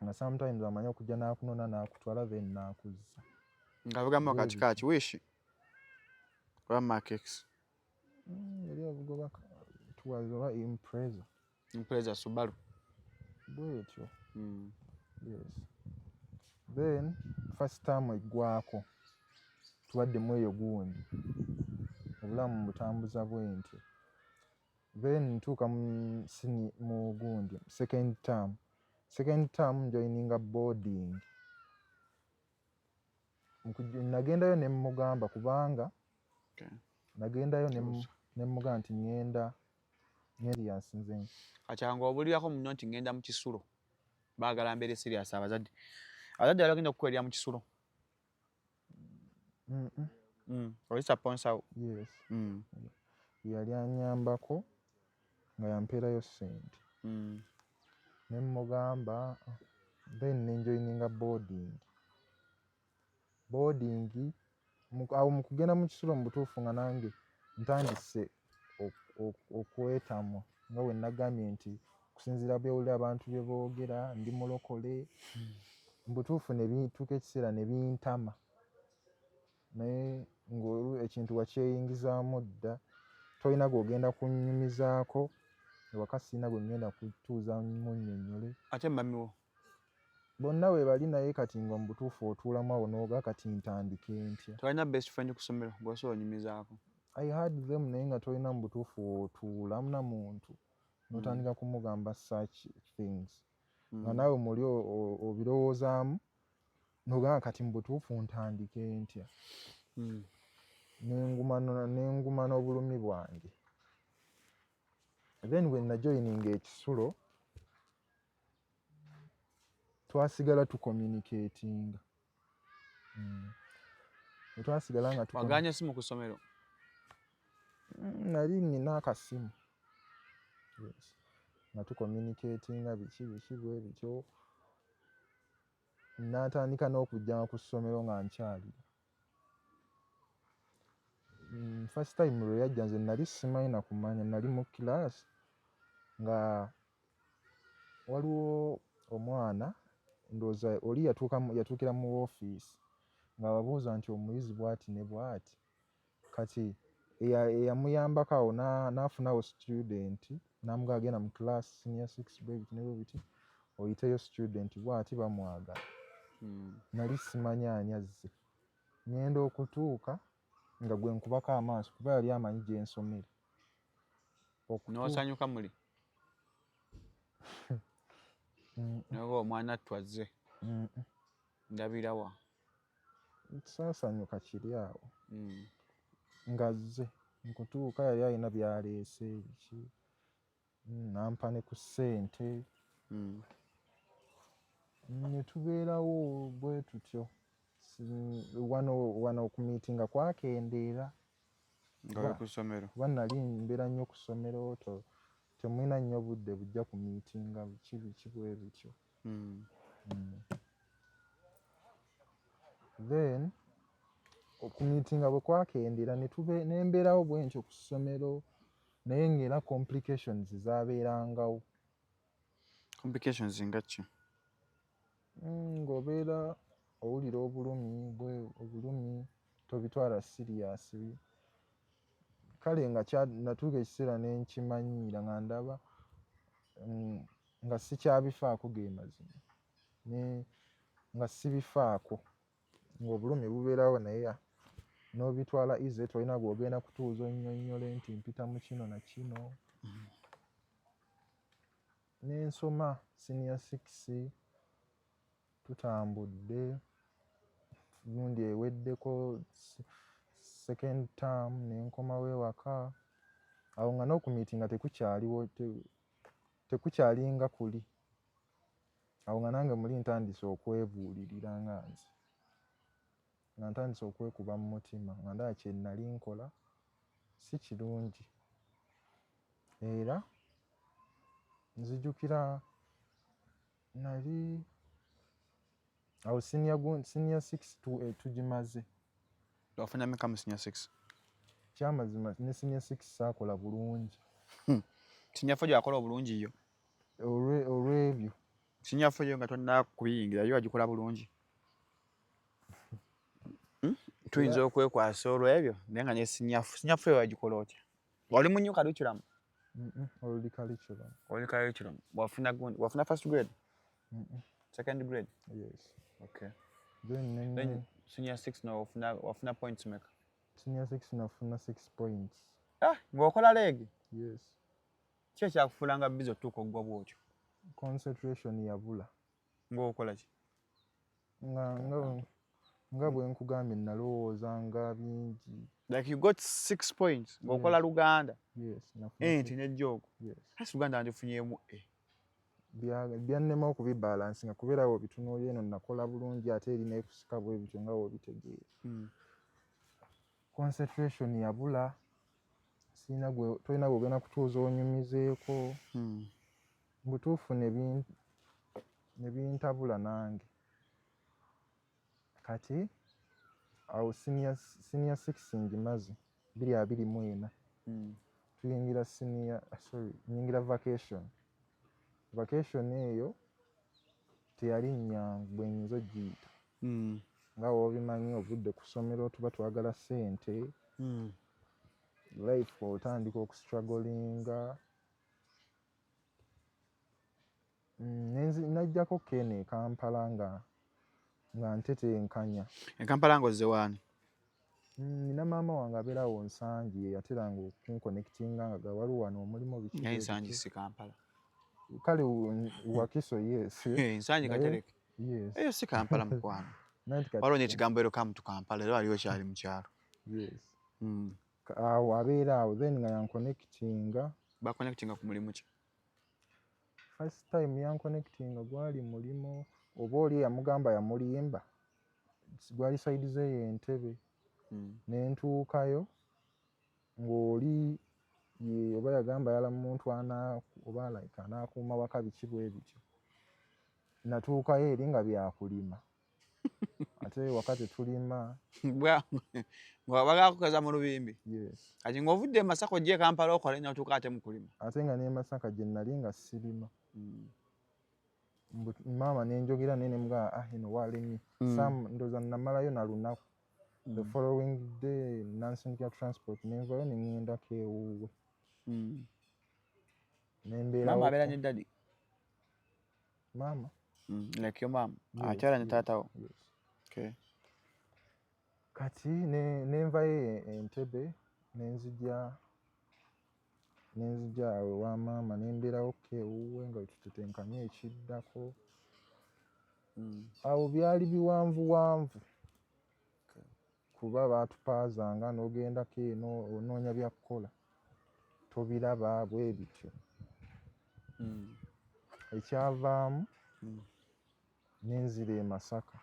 Nga sometimes amanyi okujja n'akunona n'akutwala, then n'akuzza. Ng'avugamu Bwe kaki kaki Wish oba Mark X? Yali avuga oba it was oba Impreza. Impreza, Subaru. Bwetyo. Yes, then first term eggwako, tubaddemu eyo gundi, obulamu butambuza bwe ntyo. Then ntuuka mu gundi second term. Second term njoininga boarding. Nagendayo ne mmugamba kubanga nagendayo ne mmugamba nti ŋŋenda serious nze. Kati nga obulirako muno nti ŋŋenda mu kisulo, baagala mbeere serious. Abazadde bali bagenda okukuweerera mu kisulo? Mm-mm. Oli sponsor wo? Yes. Yali anyambako nga yampeerayo ssente. Ne mmugamba, then ne njoininga boarding. Boarding awo mu kugenda mu kisulo, mu butuufu nga nange ntandise okwetamwa, nga bwe nagambye nti okusinziira by'owulira abantu bye boogera, ndi mulokole. Mu butuufu ne bituuka ekiseera ne bintama, naye ng'olu ekintu wakyeyingizaamu dda, tolina gw'ogenda kunnyumizaako ewaka, sirina gwe ŋŋenda kutuuza munnyonnyole. Ate mummy wo? Bonna we bali, naye kati nga mu butuufu otuulamu awo n'oga, kati ntandike ntya? Tolina best friend ku ssomero gw'osobola onyumizaako? I had them, naye nga tolina mu butuufu w'otuulamu na muntu n'otandika kumugamba such things, nga naawe muli obirowoozaamu n'ogamba, kati mu butuufu ntandike ntya? Nenguma n'obulumi bwange. Then bwe najoininga ekisulo, twasigala tucommunicatinga. Twasigala nga Waganya esimu ku ssomero? Nali nina akasimu, yes, nga tucommunicatinga biki biki bwe bityo. N'atandika n'okujjanga ku ssomero nga nkyalira. First time lwe yajja, nze nali simanyi na kumanya, nali mu class nga waliwo omwana, ndowooza oli yatuukira mu woofiisi ng'ababuuza nti omuyizi bw'ati ne bw'ati. Kati eyamuyambako awo n'afunawo student n'amugamba, genda mu class senior six bwe biti ne bwe biti, oyiteyo student bw'ati, bamwagala. Nali simanyi ani azze. Ŋŋenda okutuuka nga gwe nkubako amaaso, kuba yali amanyi gye nsomera. N'osanyuka muli? Noba omwana attu azze. Ndabirawa? Saasanyuka kiri awo. Ng'azze nkutuuka, yali alina by'aleese biki, n'ampa ne ku ssente. Ne tubeerawo bwe tutyo. Wano okumiitinga kwakendeera. Nga oli ku ssomero? Kuba nali mbeera nnyo ku ssomero, temulina nnyo budde bujja kumiitinga biki biki bwe bityo. Then okumiitinga bwe kwakendeera, ne mbeerawo bwe ntyo ku ssomero, naye ng'era complications zaabeerangawo. Complications nga ki? Ng'obeera owulira obulumi bwe obulumi tobitwala serious. Kale nga natuuka ekiseera ne nkimanyiira, nga ndaba nga sikyabifaako, ge mazima. Nga sibifaako, ng'obulumi bubeerawo naye n'obitwala easy, tolina gw'ogenda kutuuza onnyonnyole nti mpita mu kino na kino. Ne nsoma senior six, tutambudde, gundi eweddeko, second term, ne nkomawo ewaka. Awo nga n'okumiitinga tekukyaliwo, tekukyalinga kuli. Awo nga nange muli ntandise okwebuulirira, nga nze nga ntandise okwekuba mu mutima, nga ndaba kye nali nkola si kirungi. Era nzijukira nali awo senior six tugimaze. Wafuna mmeka mu senior six? Kyamazima ne senior six saakola bulungi. Senior four gyakola obulungi yo? Olw'ebyo. Senior 4 yo nga tonna kubiyingira yo wagikola bulungi? Tuyinza okwekwasa olw'ebyo, naye nga ne senior 4 wagikola otya? Wali mu new curriculum? Old curriculum. Old curriculum. Wafuna gundi, wafuna first grade? Second grade? Yes. Okay. Then senior 6 no wafuna points meka? Senior 6 nafuna 6 points. Ah, ng'okola leegi? Yes. Ki ekyakufuulanga busy otuuka oggwa bw'otyo? Concentration yabula. Ng'okola ki? Nga bwe nkugambye nalowoozanga bingi. Like you got 6 points ng'okola Luganda. Yes. Nti n'ejjoogo. Yes. Asi Luganda ndifunyeemu A. Byannema okubibalansi nga kubeera w'obitunuulira eno nakola bulungi ate eri n'ekusika bwe bityo nga w'obitegeera. Concentration yabula. Sirina gwe tolina gw'ogenda kutuuza onyumizeeko. Butuufu ne bintabula nange. Kati awo senior 6 ngimaze 2024. Tuyingira nyingira vacation. Vacation eyo teyali nnyangu bwe nnyinza ogiyita. Nga w'obimanyi ovudde ku ssomero tuba twagala ssente. Life otandika okustrugglinga. Najjako Ken e Kampala nga ntetenkanya. E Kampala ng'ozze waani? Nina maama wange abeera awo Nsangi ye yateranga okunconnectinga nga waliwo wano omulimu biki. Naye Nsangi si Kampala. Kale Wakiso, yes. Nsangi Katereke. Yes. Eyo si Kampala mukwano. Waliwo n'ekigambo welcome to Kampala era waliwo kyali mu kyalo. Yes. Awo abeera awo then nga yanconnectinga. Baconnectinga ku mulimu ki? First time yanconnectinga gwali mulimu oba oli yamugamba yamulimba. Gwali side z'eyo Entebbe. Ne ntuukayo ng'oli ye oba yagamba ayala muntu oba like anaakuuma waka biki bwe bityo. Natuukayo eri nga byakulima. Ate waka tetulima. Nga bagakukaza mu lubimbi. Yes. Kati ng'ovudde e Masaka ojja e Kampala okole n'otuuka ate mu kulima. Ate nga n'e Masaka gye nali nga sirima. Maama ne njogera naye ne mugamba eno walemye. Sam ndowooza namalayo na lunaku. The following day nansindikira transport ne nvayo ne ŋŋendako ewuwe. Ne mbeerawo. Maama abeera ne daddy? Maama? Like your mom. Akyala ne taata wo? Yes. Okay. Kati ne nvayo Entebbe ne nzija awo ewa maama ne mbeerawokko ewuwe nga tutetenkanya ekiddako. Awo byali biwanvuwanvu. Kuba baatupaazanga n'ogendako eno onoonya bya kukola tobiraba bwe bityo. Ekyavaamu ne nzira e Masaka.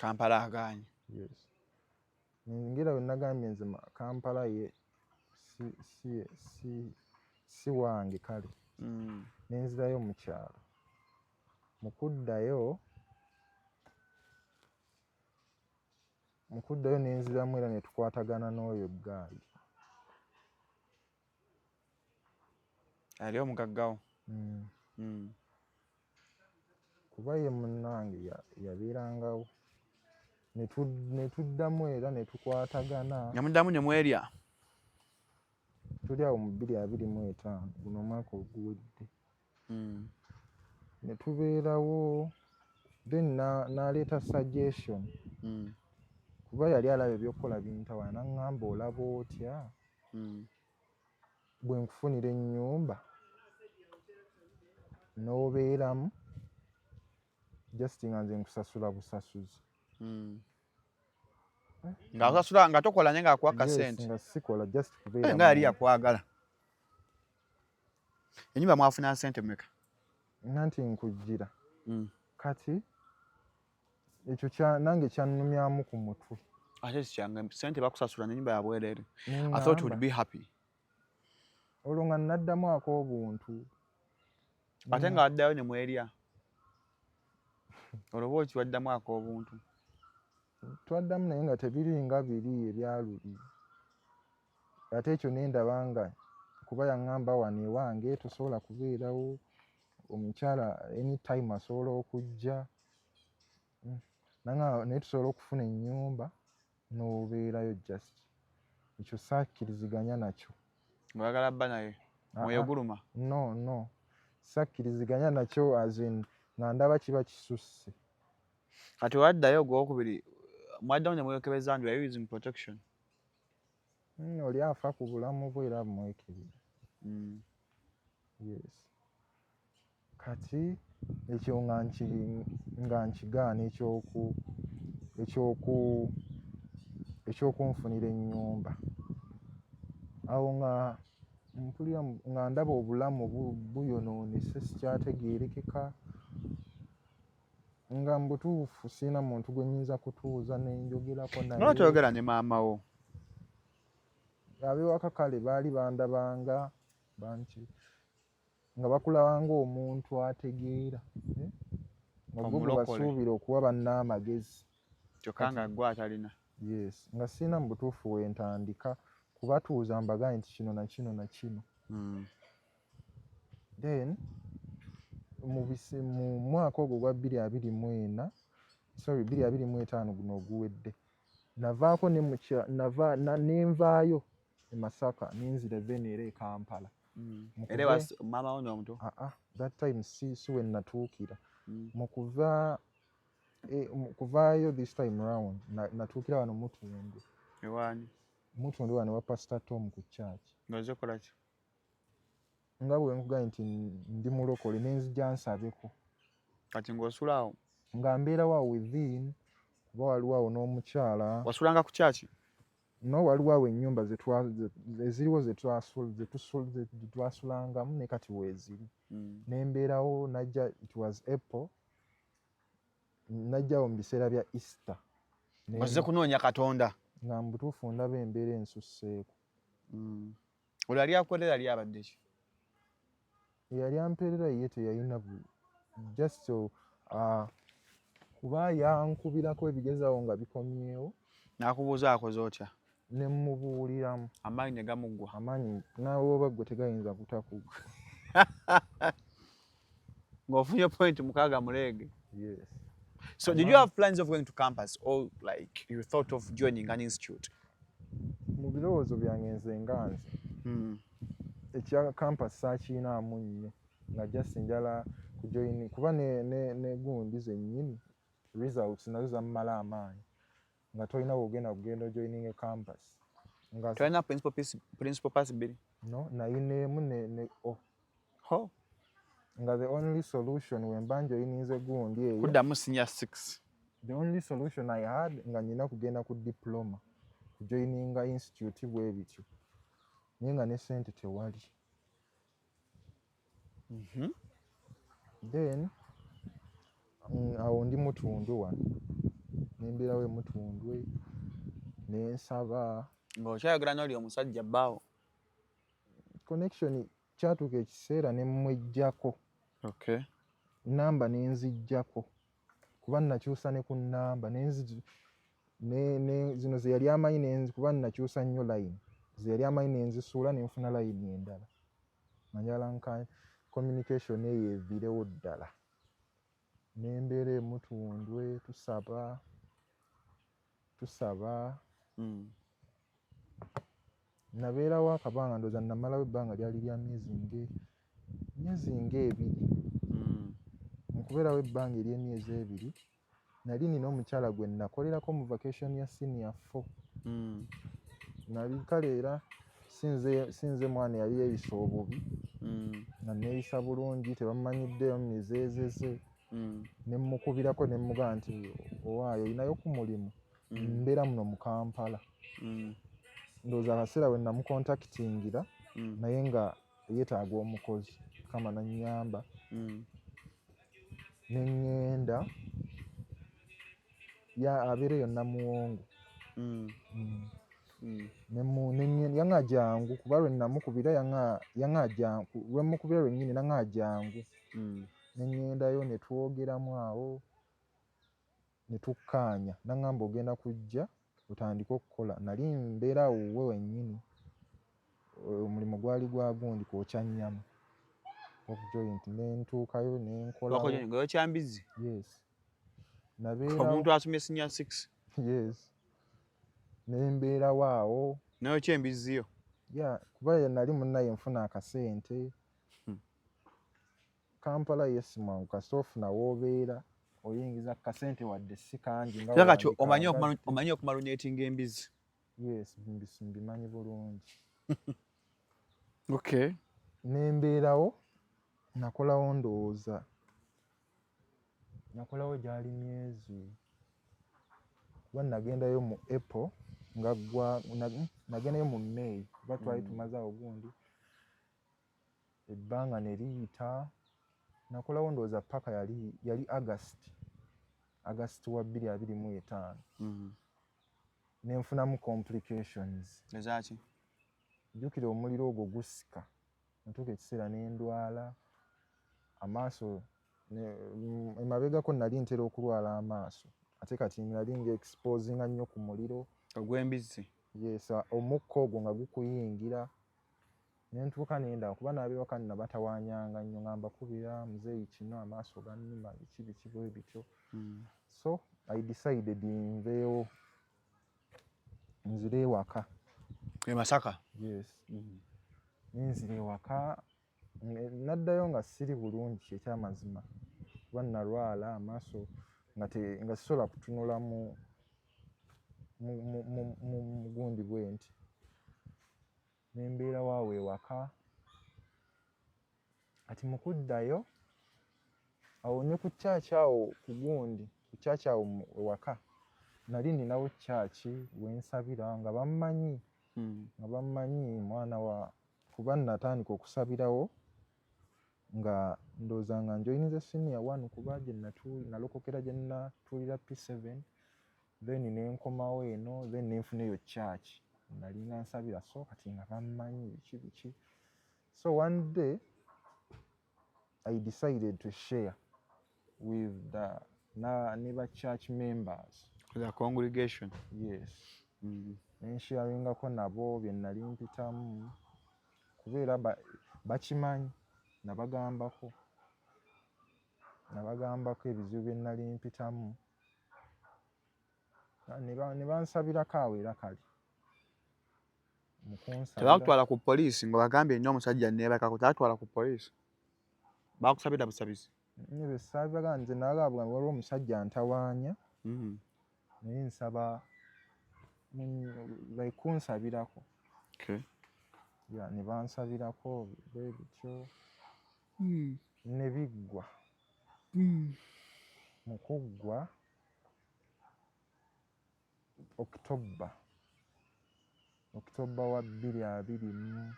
Kampala agaanye. Yes. Ngera bwe nagambye nze Kampala ye si wange kale. Ne nzirayo mu kyalo. Mu kuddayo ne nziramu era ne tukwatagana n'oyo ggaali. Ali omugaggawo. Kuba ye munnange yabeerangawo. Ne tuddamu era ne tukwatagana. Yamuddamu ne mwerya. Tuli awo mu 2025 guno omwaka oguwedde. Ne tubeerawo then n'aleeta suggestion. Kuba yali alaba ebyokukola bintawaanya n'aŋŋamba olaba otya bwe nkufunira ennyumba n'obeeramu just nga nze nkusasula busasuzi. Ng'asasula nga tokola naye ng'akuwa kasente. Nga sikola just kubeera. Nga yali yakwagala. Ennyumba mwafuna ssente mmeka? Nanti nkujjira. Kati ekyo nange kyannumyamu ku mutwe. Ate si kyange ssente bakusasula n'ennyumba ya bwereere. I thought you would be happy. Olwo nga naddamu ak'obuntu. Ate nga waddayo ne mwerya. Olwo oba okiwaddamu ak'obuntu. Twaddamu naye nga tebiringa biri ebyaluli. Ate ekyo ne ndaba nga kuba yaŋŋamba wano ewange tosobola kubeerawo. Omukyala anytime asobola okujja. Nanga naye tusobola okufuna ennyumba n'obeerayo just. Ekyo saakkiriziganya nakyo. Ng'oyagala bba naye? Ah, Mwoyo ah. guluma? No, sakkiriziganya nakyo, as in nga ndaba kiba kisusse. Kati waddayo ogwokubiri, mwaddamu ne mwekebeza nti were you using protection? Oli afa ku bulamu bwe era bumwekebera. Yes, kati ekyo nga nkigaana, ekyokunfunira ennyumba. Awo nga mpulira nga ndaba obulamu buyonoonese, sikyategeerekeka, nga mu butuufu sirina muntu gwe nnyinza kutuuza nenjogerako. Nga Naye toyogera ne maama wo? Ab'ewaka kale baali bandabanga banki nga bakulaba ng'omuntu ategeera, eh? Nga bo gwe Omulokole. basuubira okuwa banne amagezi. Kyokka nga gwe atalina. Yes, nga sirina mu butuufu wentandika kubatuuza mbagambe nti kino na kino na kino. Then mu mwaka ogwo gwa 2024, sorry, 2025 guno oguwedde, navaako ne mukya nava nenvaayo e Masaka nenzira then era e Kampala. Mu Era maama wo n'omuto? Ah, ah, that time si we natuukira. Mu kuva mu kuvaayo this time round natuukira wano Mutundwe. Ewaani? Mutundwe wano wa Pastor Tom ku church. Ng'ozze kukola ki? Nga bwe nkugambye nti ndi mulokole, nenzija nsabeko. Kati ng'osula awo? Nga mbeerawo awo within, kuba waliwo awo n'omukyala. Wasulanga ku kyaki? No, waliwo awo ennyumba eziriwo zetwasulangamu ne kati weeziri. Nembeerawo najja, it was April, najjawo mu biseera bya Easter. Ozze kunoonya Katonda? Nga mu butuufu ndaba embeera ensusseeko. Olwo yali akolera, yali abadde ki? Eyali ampeerera ye teyalina just kuba yankubirako ebigezawo nga bikomyewo. N'akubuuza akoze otya? Ne mmubuuliramu. Amaanyi ne gamuggwa? Amaanyi naawe oba ggwe tegayinza kutakuggwa. Ng'ofunye point 6 mu league. Yes. So did you have plans of going to campus or like you thought of joining an institute? Mu birowoozo byange nze nga nze, ekya campus saakiinaamu nnyo, nga just njala kujoin kuba ne gundi zennyini results nazo zammala amaanyi, nga tolina wogenda kugenda ojoininga campus nga Tolina principal pass, principal pass bbiri? No, nayina emu ne o. Ho. Nga the only solution wemba njoininze gundi eyo Kuddamu senior six. The only solution I had nga nina kugenda ku diploma, kujoininga institute bwe bityo, naye nga ne sente tewali. Then awo ndi Mutundwe wano, nembeerawo e Mutundwe nensaba. Ng'okyayogera n'oli omusajja bbaawo? Connection kyatuuka ekiseera ne mmweggyako. Namba nenziggyako kuba nakyusa ne ku namba ne zino ze yali amanyi kuba nakyusa nnyo line ze yali amanyi nenzisuula nenfuna line endala, nga njagala nka communication eyo eviirewo ddala. Nembeera e Mutundwe tusaba tusaba. Nabeerawo akabanga, ndowooza namalawo ebbanga lyali lya myezi ng'ebiri. Mu kubeerawo ebbanga ery'emyezi 2, nali nina omukyala gwe nakolerako mu vacation ya senior four. Nali kale era sinze mwana eyali yeeyisa obubi, nga neeyisa bulungi, tebamanyiddeyo mu mizeezeze. Ne mmukubirako ne mmugamba nti owaaye olinayo ku mulimu? Mbeera muno mu Kampala. Ndowooza akaseera we namucontactingira naye nga yeetaaga omukozi, Mukama n'annyamba ne ŋŋenda ya abeera eyo Namuwongo. Yaŋŋamba jangu, kuba lwe namukubira yaŋŋamba jangu, lwe mmukubira lwennyini n'aŋŋamba jangu. Ne ŋŋendayo ne twogeramu awo ne tukkaanya, n'aŋŋamba ogenda kujja otandike okukola. Nali mbeera awo wuwe wennyini, omulimu gwali gwa gundi kwokya nnyama. Pork joint, nentuukayo nenkolawo. Nga yokya mbizzi? Yes, nabeerawo. Omuntu asomye senior 6? Yes, nembeerawo awo. Nayokya embizzi yo? Ya, kuba nali munnaye nfuna akasente. Kampala yes mwangu, kasita ofuna w'obeera oyingiza kasente wadde si kangi nga. Era kati omanyi wandikanga. Omanyi okumarunetinga embizzi? Yes, mbimanyi bulungi. Okay. Nembeerawo, nakolawo, ndowooza nakolawo gyali myezi, kuba nagendayo mu April nga gwa nagendayo mu May, kuba twali tumaze awo gundi ebbanga ne liyita. Nakolawo ndowooza paka yali August wa 2025. Nenfunamu complications. Ezaki? Jjukira omuliro ogwo gusika, natuuka ekiseera nendwala amaaso. Emabegako nali ntera okulwala amaaso, ate kati nali nga exposinga nnyo ku muliro. Ogw'embizzi? Yes, omukka ogwo nga gukuyingira, nentuuka nendaba kuba n'abewaka nabatawaanyanga nnyo nga mbakubira, "Muzeeyi kino, amaaso gannuma," biki biki bwe bityo. So I decided nveewo nzire ewaka. E Masaka? Yes. Nenzira ewaka, naddayo nga siri bulungi, kyekyamazima, kuba nalwala amaaso nga sisobola kutunula mu gundi bwe nti. Nembeerawo awo ewaka. Kati mu kuddayo awo ne ku church awo ku gundi, ku church awo ewaka nali ninawo church wensabira nga bammanyi, nga bammanyi mwana wa, kuba natandika okusabirawo nga ndowooza nga njoyinize senior one, kuba gye nalokokera gye natuulira P7, then nenkomawo eno, then nenfuna eyo church nalinga nsabira. So kati nga bammanyi biki biki. So one day I decided to share with the ne ba church members. The congregation? Yes. Nensharingako nabo bye nali mpitamu, kubeera bakimanyi. Nabagambako ebizibu bye nali mpitamu, ne bansabirako awo. Era kale mu kunsabira Tebakutwala ku poliisi nga bagambye nnyo omusajja neebakako? Tebatwala ku poliisi, bakusabira busabizi? Ne bwe nze nagamba waliwo omusajja ntawaanya, naye nsaba like kunsabirako. Ya, ne bansabirako bwe bityo ne biggwa. Mu kuggwa, October wa bbiri abiri mu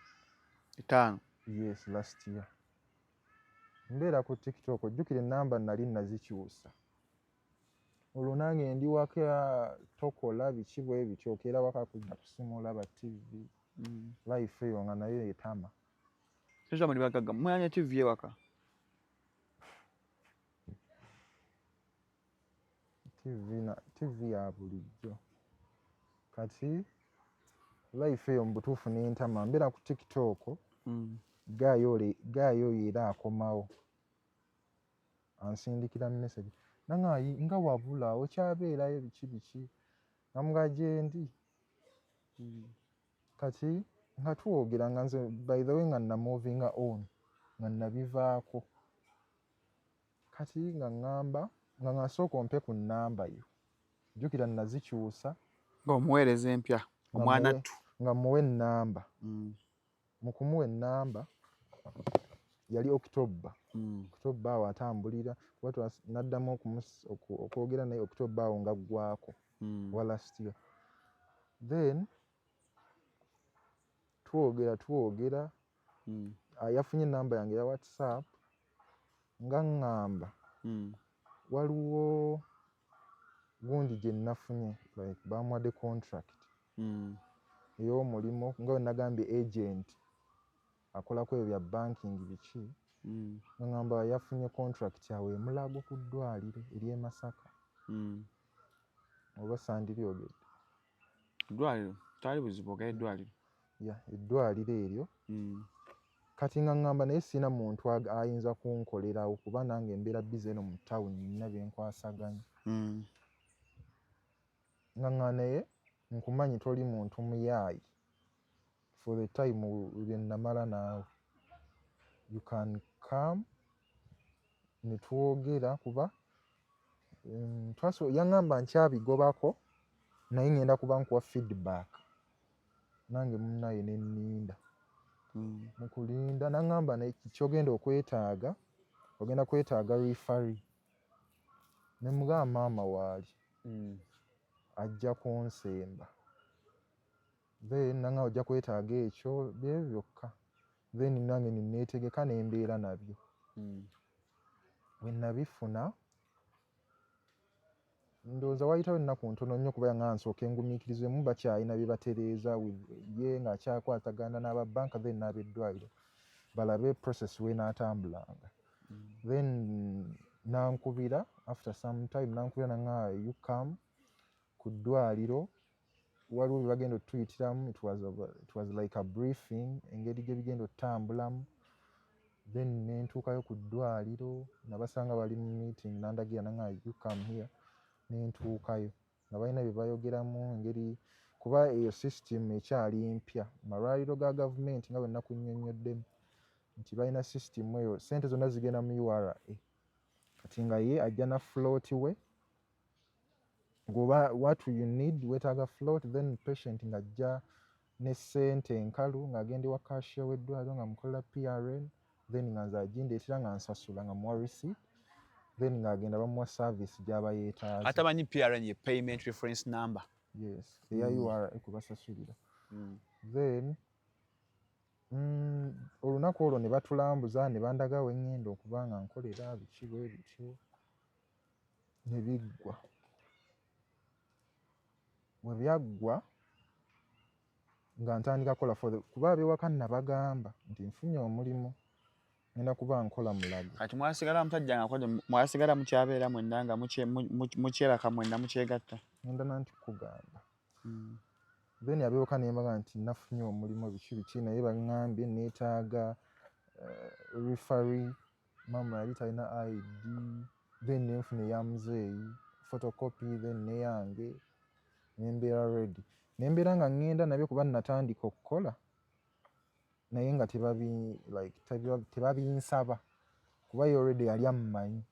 etaano. Yes, last year. Mbeera ku TikTok, ojjukira enamba nali nazikyusa. Olwo nange ndi waka, tokola biki bwe bityo, okeera waka kudda ku ssimu olaba TV. Life eyo nga nayo etama. Sasa muli bagagga, mwanya TV ewaka? TV na TV ya bulijjo. Kati life eyo mu butuufu n'entama. Mbeera ku TikTok, guy oyo era akomawo ansindikira message nanga nga wabula okyabeerayo biki biki, namugamba gyendi. Kati nga twogera, nga nze by the way nga namovinga on, nga nabivaako. Kati nga ŋŋamba nga sooka ompe ku nnamba yo, jjukira nazikyusa. Ng'omuweereza empya omwana ttu. Nga muwe ennamba. Mu kumuwa ennamba yali October. October awo atambulira kuba naddamu okwogera naye October awo nga ggwako wa last year. Then twogera twogera, yafunye ennamba yange eya WhatsApp, nga ŋŋamba waliwo gundi gye nafunye, like bamuwadde contract ey'omulimu, nga bwe nagambye agent akolako ebyo bya banking biki. Nga ŋŋamba yafunye contract awo e Mulago ku ddwaliro ery'e Masaka. Oba sandiryogedde? Ddwaliro tali buzibu, ogera eddwaliro. Ya, eddwaliro eryo. Kati nga ŋŋamba, naye sirina muntu ayinza kunkolerawo, kuba nange mbeera busy eno mu tawuni, nina bye nkwasaganya. Nga ŋŋamba, naye nkumanyi toli muntu muyaayi. For the time lye namala naawe, you can come ne twogera, kuba yaŋŋamba nkyabigobako, naye ŋŋenda kuba nkuwa feedback. Nange munnaye ne nninda. Mu kulinda n'aŋŋamba, naye ky'ogenda okwetaaga, ogenda kwetaaga referee. Ne mugamba maama waali, ajja kunsemba. Then n'aŋŋamba ojja kwetaaga ekyo, byebyo byokka. Then nange ne neetegeka ne mbeera nabyo. Bwe nabifuna, ndowooza wayitawo ennaku ntono nnyo, kuba yaŋŋamba nsooke ngumiikirizemu, bakyalina bye batereeza ye ng'akyakwatagana n'aba banka, then n'ab'eddwaliro balabe process w'enaatambulanga. Then n'ankubira after some time, n'ankubira n'aŋŋamba, "You come ku ddwaliro, waliwo bye bagenda otuyitiramu." It was like a briefing, engeri gye bigenda ottambulamu. Then ne ntuukayo ku ddwaliro, nabasanga bali mu meeting, n'andagira n'aŋŋamba, "You come here." Ne ntuukayo nga balina bye bayogeramu, engeri kuba eyo system ekyali mpya mu malwaliro ga gavumenti, nga bwe nakunnyonnyodde nti balina system eyo, ssente zonna zigenda mu URA. Kati nga ye ajja na float we, ng'oba what you need, weetaaga float, then patient ng'ajja ne ssente enkalu, ng'agenda ewa cashier w'eddwaliro ng'amukolera PRN, then nga nze agindeetera nga nsasula, nga muwa receipt, then ng'agenda bamuwa service gy'aba yeetaaze. Atamanyi PRN ye payment reference number. Yes, eya URA kubasasulira. Then olunaku olwo ne batulambuza, ne bandaga we ŋŋenda okuba nga nkolera, biki bwe bityo, ne biggwa. Bwe byaggwa nga ntandika kukola for the, kuba ab'ewaka nabagamba nti nfunye omulimu, ŋŋenda kuba nkola Mulago. Kati mwasigala musajja nga akoze, mwasigala mukyabeera mwenna nga mukyebaka mwenna, mukyegatta? Ŋŋenda nanti kukugamba. Then ab'ewaka ne mbagamba nti nafunye omulimu, biki biki, naye baŋŋambye neetaaga referee. Maama yali talina ID, then ne nfuna eya muzeeyi photocopy, then n'eyange, ne mbeera ready. Ne mbeera nga ŋŋenda nabyo, kuba natandika okukola naye nga tebabi like tebabinsaba, kuba ye already yali ammanyi,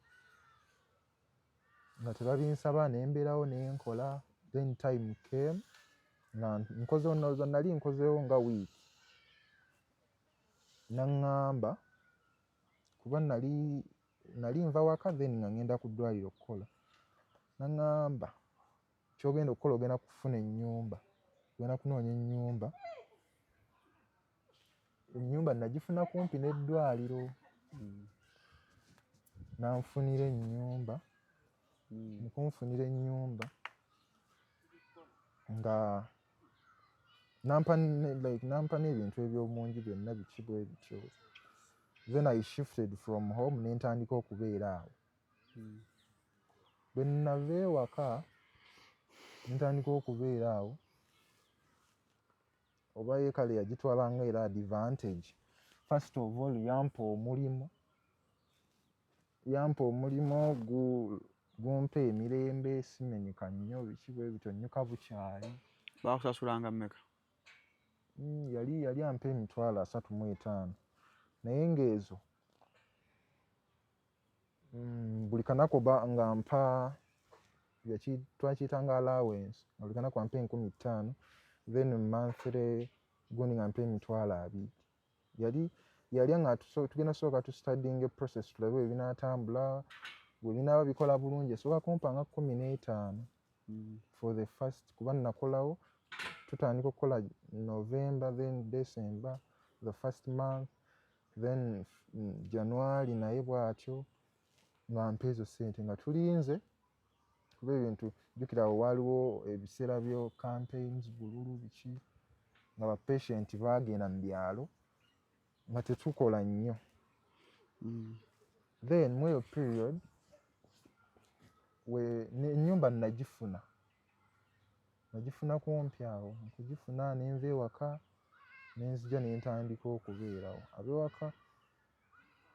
nga tebabinsaba, ne mbeerawo ne nkola. Then time came nga nkozeewo, ndowooza nali nkozeewo nga wiiki, n'aŋŋamba, kuba nali nva waka, then nga ŋŋenda ku ddwaliro okukola, n'aŋŋamba, "Ky'ogenda okukola, ogenda kufuna ennyumba, ogenda kunoonya ennyumba." Ennyumba nagifuna kumpi n'eddwaliro. N'anfunira ennyumba. Mu kunfunira ennyumba nga nampa like nampa n'ebintu eby'omu nju byonna, biki bwe bityo. Then I shifted from home, ne ntandika okubeera awo. Bwe nava ewaka ne ntandika okubeera awo, oba ye kale yagitwala nga era advantage. First of all, yampa omulimu, yampa omulimu gumpa emirembe, simenyeka nnyo, biki bwe bityo, nnyuka bukyali. Bakusasulanga mmeka? Yali ampa 35,000, naye ng'ezo buli kanaku nga mpa, twakiyitanga allowance, nga buli kanaku ampa 5,000, then monthly gundi nga mpa 20,000. Yali nga tugenda sooka tustudyinga process, tulabe bwe binaatambula. Bwe binaaba bikola bulungi, esooka kumpa nga 15 for the first, kuba nakolawo, tutandika okukola November, then December the first month, then January, naye bw'atyo nga mpa ezo ssente nga tulinze, kuba ebintu, jjukira awo waaliwo ebiseera byo campaigns, bululu, biki, nga ba patient baagenda mu byalo, nga tetukola nnyo. Then mu eyo period we ennyumba nagifuna kumpi awo. Nkugifuna ne nva ewaka. Nenzija nentandika okubeerawo abewaka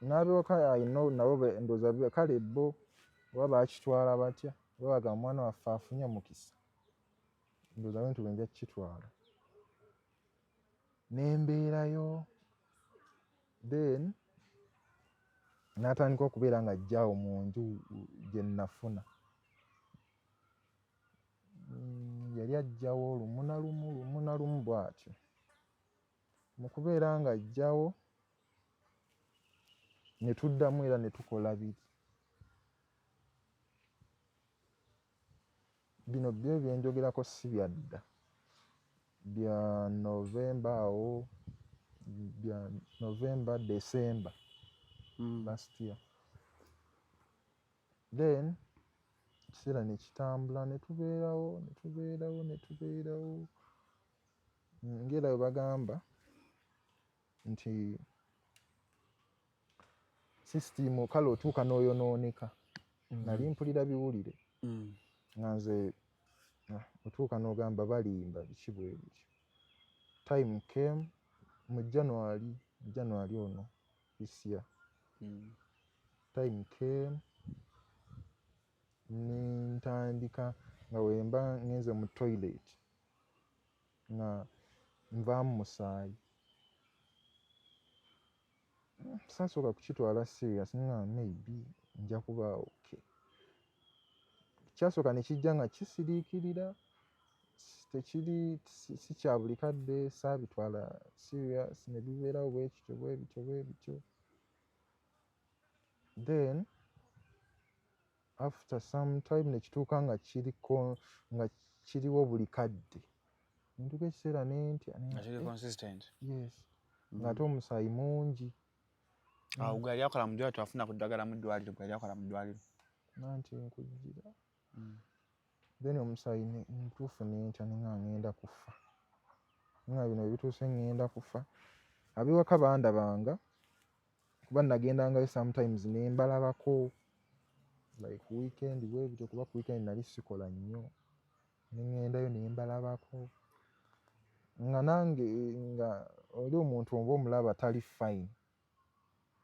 n'abewaka I know nabo ndowooza kale bo oba bakitwala batya, oba bagamba omwana waffe afunye mukisa, ndowooza bwentyo bwe nja kukitwala. Nembeerayo, then n'atandika okubeera nga ajjaawo mu nju gye nafuna. Yali ajjawo lumu na lumu, lumu na lumu bw'atyo. Mu kubeera ng'ajjawo ne tuddamu era ne tukola biri. Bino byo bye njogerako si bya dda, bya November awo, bya November, December last year. Then ekiseera ne kitambula ne tubeerawo ne tubeerawo ne tubeerawo ng'era bwe bagamba nti system kale otuuka n'oyonooneka. Nali mpulira biwulire nga nze otuuka n'ogamba balimba biki bwe bityo. Time came mu January, January ono this year. Time came ne ntandika nga bwe mba ngenze mu toilet nga nvaamu musaayi. Saasooka kukitwala serious, nga maybe nja kuba okay. Kyasooka ne kijja nga kisiriikirira, tekiri si kya buli kadde, saabitwala serious ne bibeerawo bwe kityo bwe bityo bwe bityo. Then after some time ne kituuka nga kiriko nga kiriwo buli kadde. Ne ntuuka ekiseera ne ntya. Nga kiri consistent. Yes, ng'ate omusaayi mungi. Awo gwe yali akola mu ddwaliro, twafuna ku ddagala mu ddwaliro, gwe yali akola mu ddwaliro. Nanti nkujjira. Then omusaayi ntuufu ne ntya ne nga ŋŋenda kufa. Nga bino bwe bituuse ŋŋenda kufa. Ab'ewaka bandabanga kuba nagendangayo sometimes ne mbalabako like weekend bwe bityo, kuba ku weekend nali sikola nnyo. Ne ŋŋendayo ne mbalabako nga nange nga oli omuntu oba omulaba tali fine.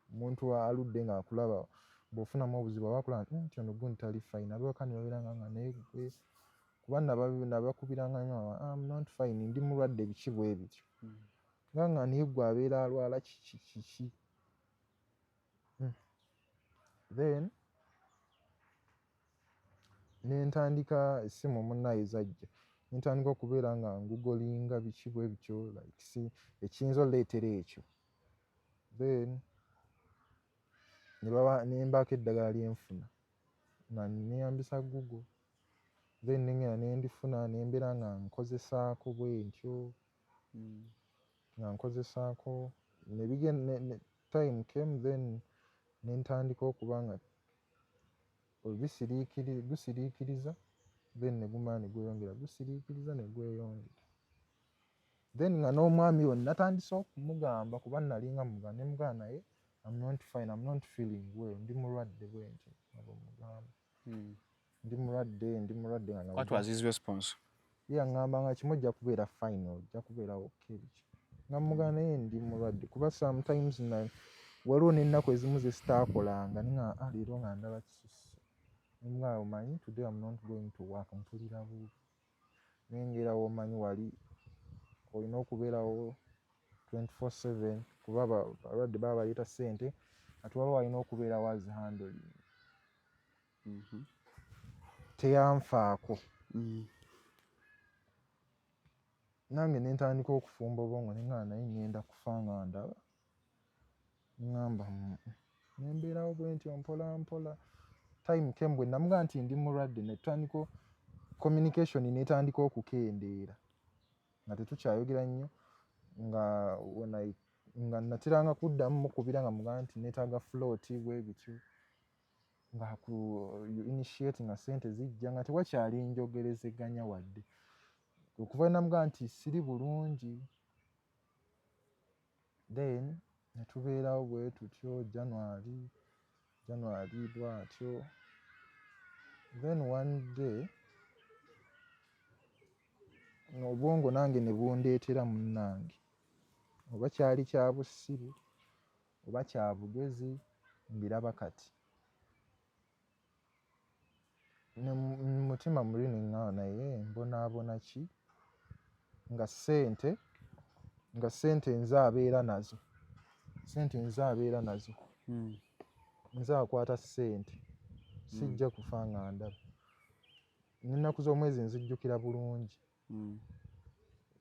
Omuntu aludde ng'akulaba bw'ofunamu obuzibu aba akulaba nti ono gundi tali fine. Ab'ewaka ne babeera nga naye ggwe, kuba nabakubiranga nnyo, I'm not fine, ndi mulwadde biki bwe bityo. Nga nga naye ggwe abeera alwala kiki kiki. Then ne ntandika essimu munnaye zajja, ne ntandika okubeera nga ngugolinga biki bwe bityo like si ekiyinza olleetera ekyo. Then ne baba ne mbaako eddagala lye nfuna nga neeyambisa Google. Then ne ŋŋenda ne ndifuna ne mbeera nga nkozesaako bwe ntyo, nga nkozesaako ne bigenda ne time came, then ne ntandika okuba nga gusiriikiriza, then ne gumala ne gweyongera, gusiriikiriza ne gweyongera. Then nga n'omwami we natandise okumugamba, kuba nalinga mugamba ne mugamba naye I'm not fine, I'm not feeling well, ndi mulwadde bwe ntyo nga bwe mugamba. Ndi mulwadde, ndi mulwadde nga What was his response? Ye yaŋŋamba nga kimu, ojja kubeera fine, ojja kubeera okay biki. Nga mmugamba naye ndi mulwadde, kuba sometimes na waliwo n'ennaku ezimu ze sitaakolanga ne ŋŋamba, ah, leero nga ndaba kisusse. Ne mugamba omanyi today I'm not going to work, mpulira bubi. Naye ng'era w'omanyi wali olina okubeerawo 24/7 kuba abalwadde baba baleeta ssente ate waba walina okubeerawo as handling. Teyanfaako. Nange ne ntandika okufumba obwongo ne ŋŋamba naye ŋŋenda kufa nga ndaba. Ŋŋamba ne mbeerawo bwe ntyo mpola mpola. Time came bwe namugamba nti ndi mulwadde ne tutandika communication n'etandika okukendeera nga tetukyayogera nnyo, nga when I nga nateranga kuddamu mukubira nga mugamba nti neetaaga float bwe bityo, nga ku you initiate nga ssente zijja nga tewakyali njogerezeganya wadde. Okuva lwe namugamba nti siri bulungi, then ne tubeerawo bwe tutyo January, January bw'atyo. Then one day obwongo nange ne bundeetera munnange. Oba kyali kya busiru oba kya bugezi, mbiraba kati. Ne mu mutima muli neŋŋamba, naye mbonaabona ki nga ssente nze abeera nazo, ssente nze abeera nazo, nze akwata ssente, sijja kufa nga ndaba. N'ennaku z'omwezi nzijjukira bulungi.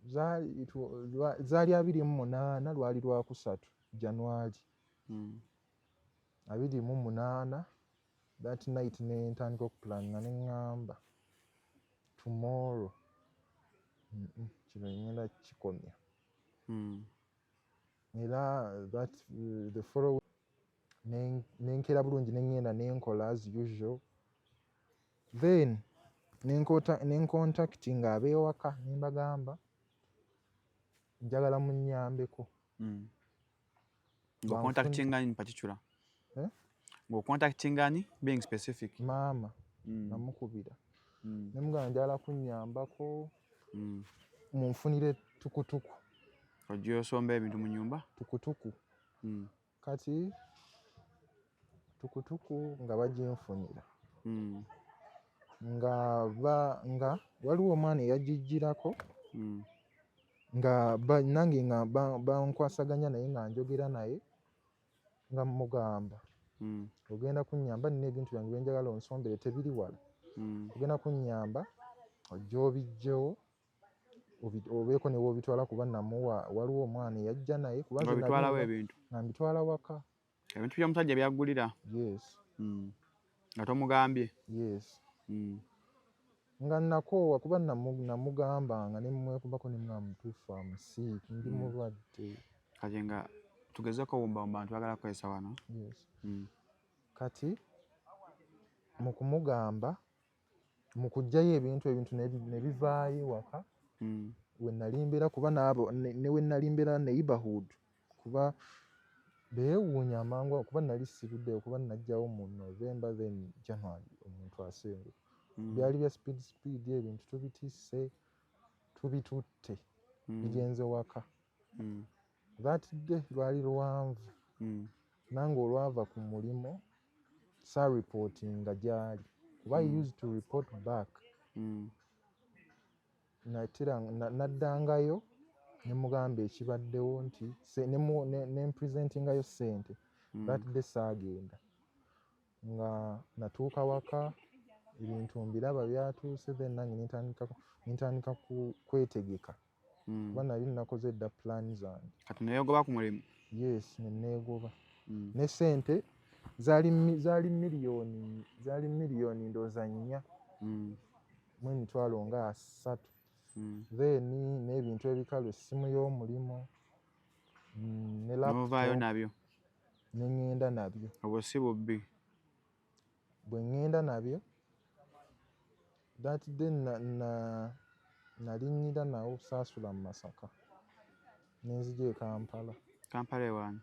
Zaali 28, lwali Lwakusatu, January 28. That night ne ntandika okuplanninga, ne ŋŋamba, tomorrow, kino ŋŋenda kikomya. Era that the following nenkeera bulungi, ne ŋŋenda ne nkola as usual, then nencontactinga ab'ewaka ne mbagamba njagala munnyambeko. Ng'ocontactinga in particular? Eh? Ng'ocontactinga ani, being specific? Maama. Namukubira ne mugamba njagala kunnyambako, munfunire tukutuku. Ojja osomba ebintu mu nnyumba? Tukutuku. Kati tukutuku nga baginfunira, nga ba nga waliwo omwana eyagijjirako, nga nange nga bankwasaganya naye, nga njogera naye nga mugamba, ogenda kunnyamba, nina ebintu byange byenjagala onsombere, tebiri wala, ogenda kunnyamba ojja obiggyewo, obeeko ne w'obitwala, kuba namuwa, waliwo omwana eyajja naye, kuba nze Ng'obitwalawo ebintu? Nga mbitwala waka. Ebintu by'omusajja by'aggulira? Yes. Nga tomugambye? Yes. Nga nakoowa, kuba namugambanga ne mmwekubako ne mugamba, mutuufu am sick, ndi mulwadde. Kati nga tugezeko wumbawumba, abantu bagala kukozesa wano. Yes. Kati mu kumugamba, mu kuggyayo ebintu ne bivaayo ewaka we nali mbeera, kuba n'abo ne we nali mbeera neighborhood, kuba beewuunya amangu ago, kuba nali siruddeyo, kuba najjawo mu November, then January omuntu asenguka. Byali bya speed speed, ebintu tubitisse, tubitutte, bigenze waka. That day lwali luwanvu. Nange olwava ku mulimu saareportinga gy'ali, kuba I used to report back. Natera naddangayo ne mugamba ekibaddewo nti ne mpresentingayo ssente. That day saagenda, nga natuuka waka ebintu mbiraba byatuuse, then nange nentandika kwetegeka, kuba nali nakoze dda plan zange. Kati neyegoba ku mulimu? Yes, ne neegoba. Ne ssente zaali miliyoni ndowooza 4 mu emitwalo nga 30. Then n'ebintu ebikalu, essimu y'omulimu, ne N'ovaayo laptop. nabyo? Ne ŋŋenda nabyo. Obwo si bubbi? Bwe ŋŋenda nabyo, that day nalinnyira nawo, saasula mu Masaka, ne nzija e Kampala. Kampala ewaani?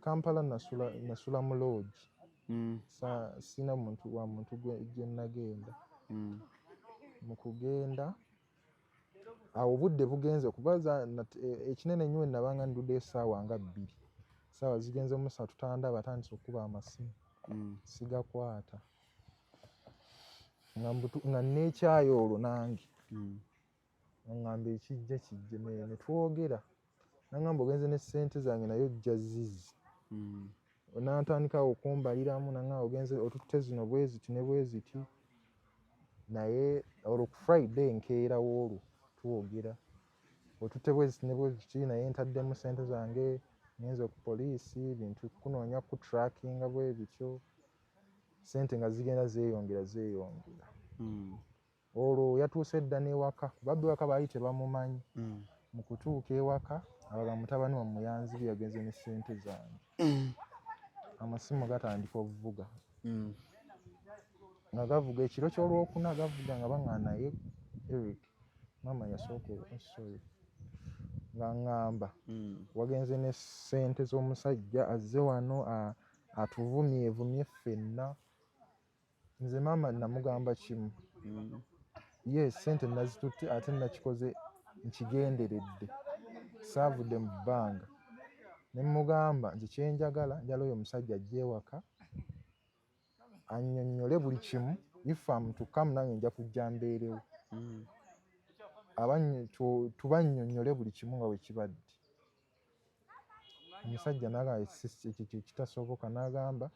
Kampala nasula mu lodge. Sina muntu wa muntu gye nagenda. Mu kugenda awo obudde bugenze, kuba ekinene ennyo we nabanga nduddeyo essaawa nga 2, essaawa zigenze mu 3, tandaba, atandise okkuba amasimu, sigakwata, nga neekyayo olwo nange. Aŋŋamba ekijja kijje, ne twogera, n'aŋŋamba ogenze ne ssente zange naye ojja zizi. N'atandika awo okumbaliramu, n'aŋŋamba ogenze otutte zino bwe ziti ne bwe ziti, naye olwo ku Friday nkeerawo olwo twogera, otutte bwe ziti ne bwe ziti, naye ntaddemu ssente zange, ngenze ku poliisi, bintu kunoonya kutrackinga bwe bityo, ssente nga zigenda zeeyongera zeeyongera. Olwo yatuuse dda n'ewaka, babbi waka baali tebamumanyi. Mu kutuuka ewaka abaga mutabani wammwe yanzibye, yagenze ne ssente zange. Amasimu gatandika okuvuga, nga gavuga ekiro ky'Olwokuna, gavuga nga baŋŋamba, naye Eric, maama yasooka, oh, sorry, nga ŋŋamba wagenze ne ssente z'omusajja, azze wano atuvumye evumye ffenna. Nze maama namugamba kimu, ye ssente nazitutte ate nakikoze nkigenderedde. Saavudde mu bbanga ne mmugamba nti kyenjagala, njala oyo omusajja ajja ewaka annyonnyole buli kimu. If am to come, nange nja kujja mbeerewo. Tubannyonnyole buli kimu nga bwe kibadde. Omusajja n'agamba ekyo kitasoboka, n'agamba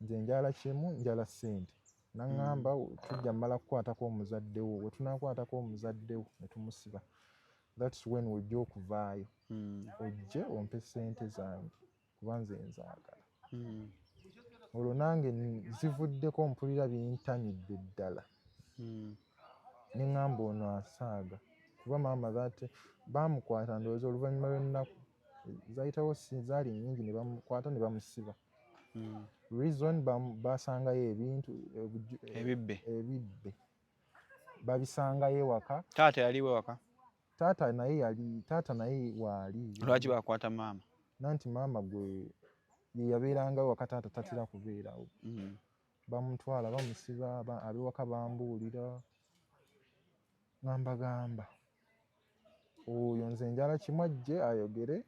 nze njala kimu, njala ssente. N'aŋŋamba tujja mmala kukwatako omuzadde wo, we tunaakwatako omuzadde wo ne tumusiba, that's when ojja okuvaayo ojje ompe ssente zange kuba nze nzaagala. Olwo nange zivuddeko, mpulira bintamidde ddala. Ne ŋŋamba ono asaaga kuba maama that baamukwata, ndowooza oluvannyuma lw'ennaku zayitawo si zaali nnyingi, ne bamukwata ne bamusiba. Reason, basangayo ebintu ebibbe. Ebibbe babisangayo ewaka. Taata yaliwo ewaka? Taata naye yali, taata naye waali. Lwaki bakwata maama? Nanti maama gwe ye yabeerangawo waka, taata tatera kubeerawo. Bamutwala bamusiba, ab'ewaka bambuulira nga mbagamba oyo nze njala kimu, ajje ayogere,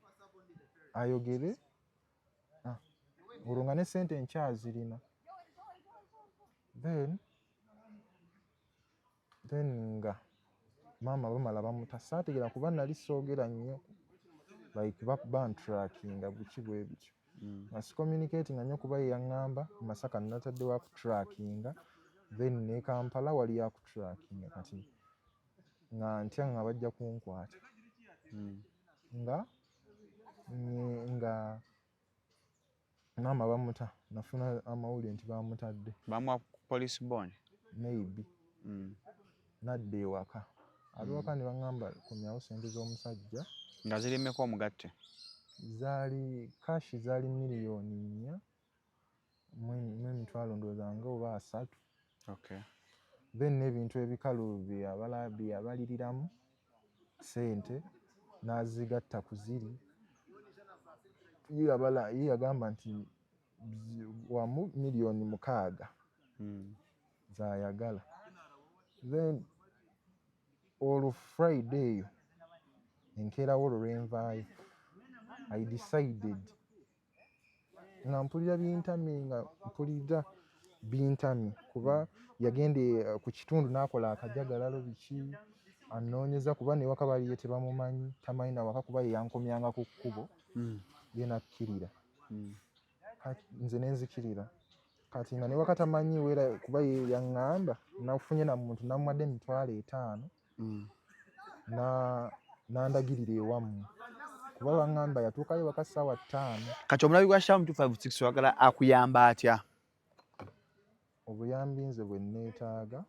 ayogere. Ah, olwo nga ne ssente nkyazirina. Then nga maama bamala bamuta, saategeera kuba nali soogera nnyo, like bantrackinga buki bwe bityo. Nga sicommunicatinga nnyo kuba ye yaŋŋamba Masaka nataddewo akutrackinga, then ne Kampala waliyo akutrackinga. Kati nga ntya nga bajja kunkwata. Nga maama bamuta, nafuna amawulire nti bamutadde. Bamuwa police bond? Maybe. Nadda ewaka, ab'ewaka ne baŋŋamba komyawo ssente z'omusajja. Nga zirimeko omugatte? Zaali cash, zaali 4 million ndowooza nga oba 30. Then n'ebintu ebikalu bye yabaliriramu ssente n'azigatta ku ziri. Ye yabala, ye yagamba nti wamu 6 million z'ayagala. Then olwo Friday eyo enkeerawo olwo lwenvaayo, I decided nga mpulira bintamye, nga mpulira bintamye kuba yagenda ku kitundu n'akola akajagalalo biki, anoonyeza kuba newaka baliyo tebamumanyi, tamanyi nawaka kuba ye yankomyanga ku kkubo. Ye nakkirira. Nze nenzikirira. Kati nga newaka tamanyiwo era kuba ye yaŋŋamba nafunye na muntu namuwadde 50,000 n'andagirira ewammwe kuba baŋŋamba yatuukayo waka ssaawa 5. Kati omulabi gwa Shalom 256 oyagala akuyamba atya? Obuyambi nze bwe neetaaga,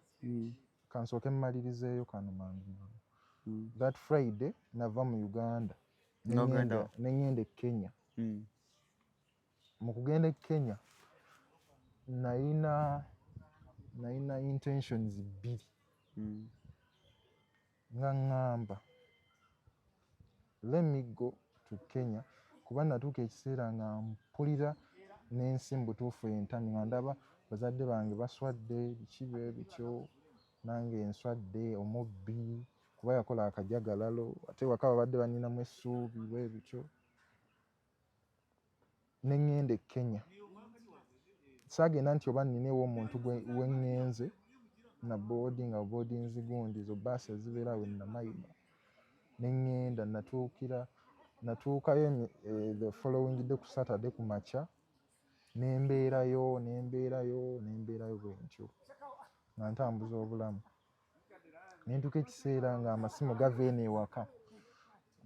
kansooke mmalirizeeyo kano mangu mangu. That Friday nava mu Uganda ne N'ogenda wa? ne ŋŋenda e Kenya. Mu kugenda e Kenya nayina intentions bbiri. Nga ŋŋamba let me go to Kenya kuba natuuka ekiseera nga mpulira n'ensi mu butuufu entamye, nga ndaba bazadde bange baswadde biki bwe bityo, nange nswadde omubbi kuba yakola akajagalalo, ate waka babadde banninamu essuubi bwe bityo. Ne ŋŋenda e Kenya, saagenda nti oba nnina ew'omuntu we ŋŋenze na boodi nga boodi nzigundi zo baasi ezibeera awo e Namayima. Ne ŋŋenda, natuukayo the following day ku Saturday ku makya, ne mbeerayo, ne mbeerayo, ne mbeerayo bwe ntyo nga ntambuza obulamu. Ne ntuuka ekiseera ng'amasimu gava eno ewaka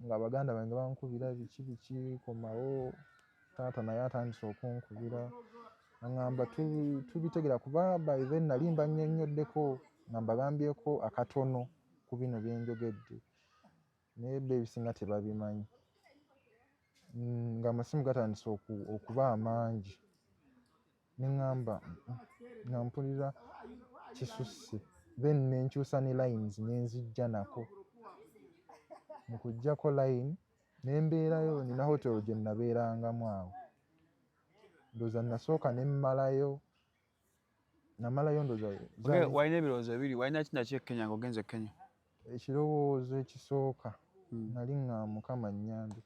nga baganda bange bankubira biki biki, komawo. Taata naye atandise okunkubira aŋŋamba tubitegera kuba by then nali mbannyonnyoddeko nga mbagambyeko akatono ku bino bye njogedde, naye bo ebisinga tebabimanyi. Ng'amasimu gatandise okuba amangi ne ŋŋamba nga mpulira kisusse. Then ne nkyusa ne lines ne nzijja nako. Mu kuggyako line ne mbeerayo, nina hotel gye nabeerangamu awo. Ndowooza nasooka ne mmalayo, namalayo ndowooza Walina ebirowoozo bibiri, walina ki naki e Kenya ng'ogenze e Kenya? Ekirowoozo ekisooka Nali nga Mukama nnyambe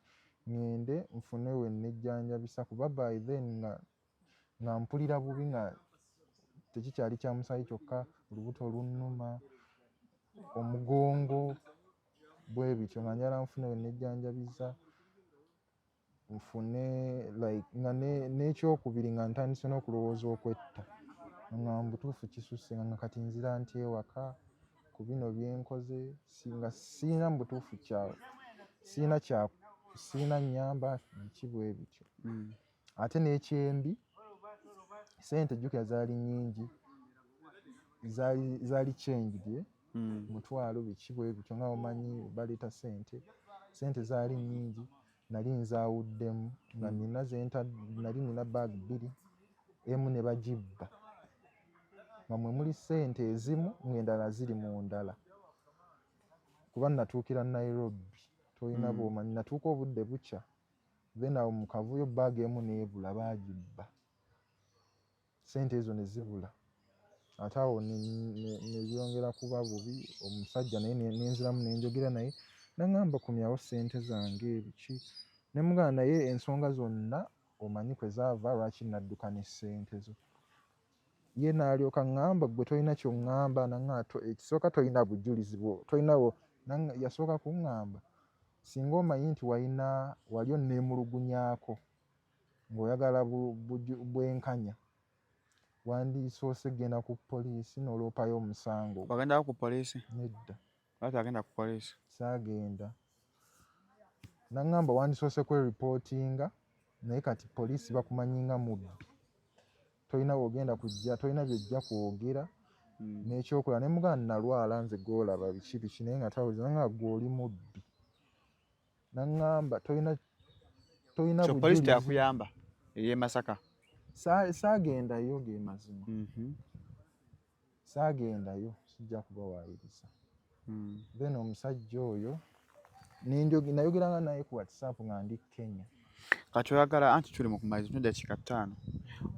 ŋŋende nfune we nejjanjabisa, kuba by then nga mpulira bubi, nga tekikyali kya musaayi kyokka, olubuto lunnuma, omugongo, bwe bityo, nga njagala nfune we nejjanjabiza, nfune like nga n'ekyokubiri nga ntandise n'okulowooza okwetta, nga mu butuufu kisusse, nga kati nzira ntya ewaka ku bino bye nkoze, nga siyina mu butuufu kya siyina kya siyina nnyamba biki bwe bityo. Ate n'ekyembi, ssente jjukira zaali nnyingi, zaali changed mutwalo biki bwe bityo, nga omanyi baleeta ssente, ssente zaali nnyingi, nali nzaawuddemu nga nina zenta, nali nina bag bbiri, emu ne bagibba nga mwe muli ssente ezimu ng'endala ziri mu ndala, kuba natuukira Nairobi, tolina bw'omanyi, natuuka obudde bukya, then awo mu kavuyo bag emu n'ebula, baagibba, ssente ezo ne zibula, ate awo ne byongera kuba bubi. Omusajja naye nenziramu ne njogera naye, n'aŋŋamba komyawo ssente zange biki, ne mugamba naye ensonga zonna omanyi kwe zaava, lwaki nadduka ne ssente zo? Ye n'alyoka aŋŋamba ggwe tolina ky'oŋŋamba, n'aŋŋamba ekisooka tolina bujulizi bwo tolinawo, yasooka kuŋŋamba singa omanyi nti walina wali onneemulugunyaako ng'oyagala bwenkanya, wandisoose kugenda ku poliisi n'oloopayo omusango. Wagendako ku poliisi? Nedda. Lwaki tewagenda ku poliisi? Saagenda. N'aŋŋamba wandisoose kweripootinga, naye kati poliisi bakumanyi nga mubbi, tolina w'ogenda kujja, tolina by'ojja kwogera. N'ekyokulala ne mugamba nalwala nze gw'olaba biki biki, naye nga tawuliriza, n'aŋŋamba ggwe oli mubbi. N'aŋŋamba tolina So poliisi teyakuyamba ey'e Masaka? Saagendayo ge mazima. Saagendayo, sijja kubawaayiriza. Then omusajja oyo nayogeranga naye ku WhatsApp nga ndi Kenya. Kati oyagala, anti tuli mu kumaliriza, tulina eddakiika 5,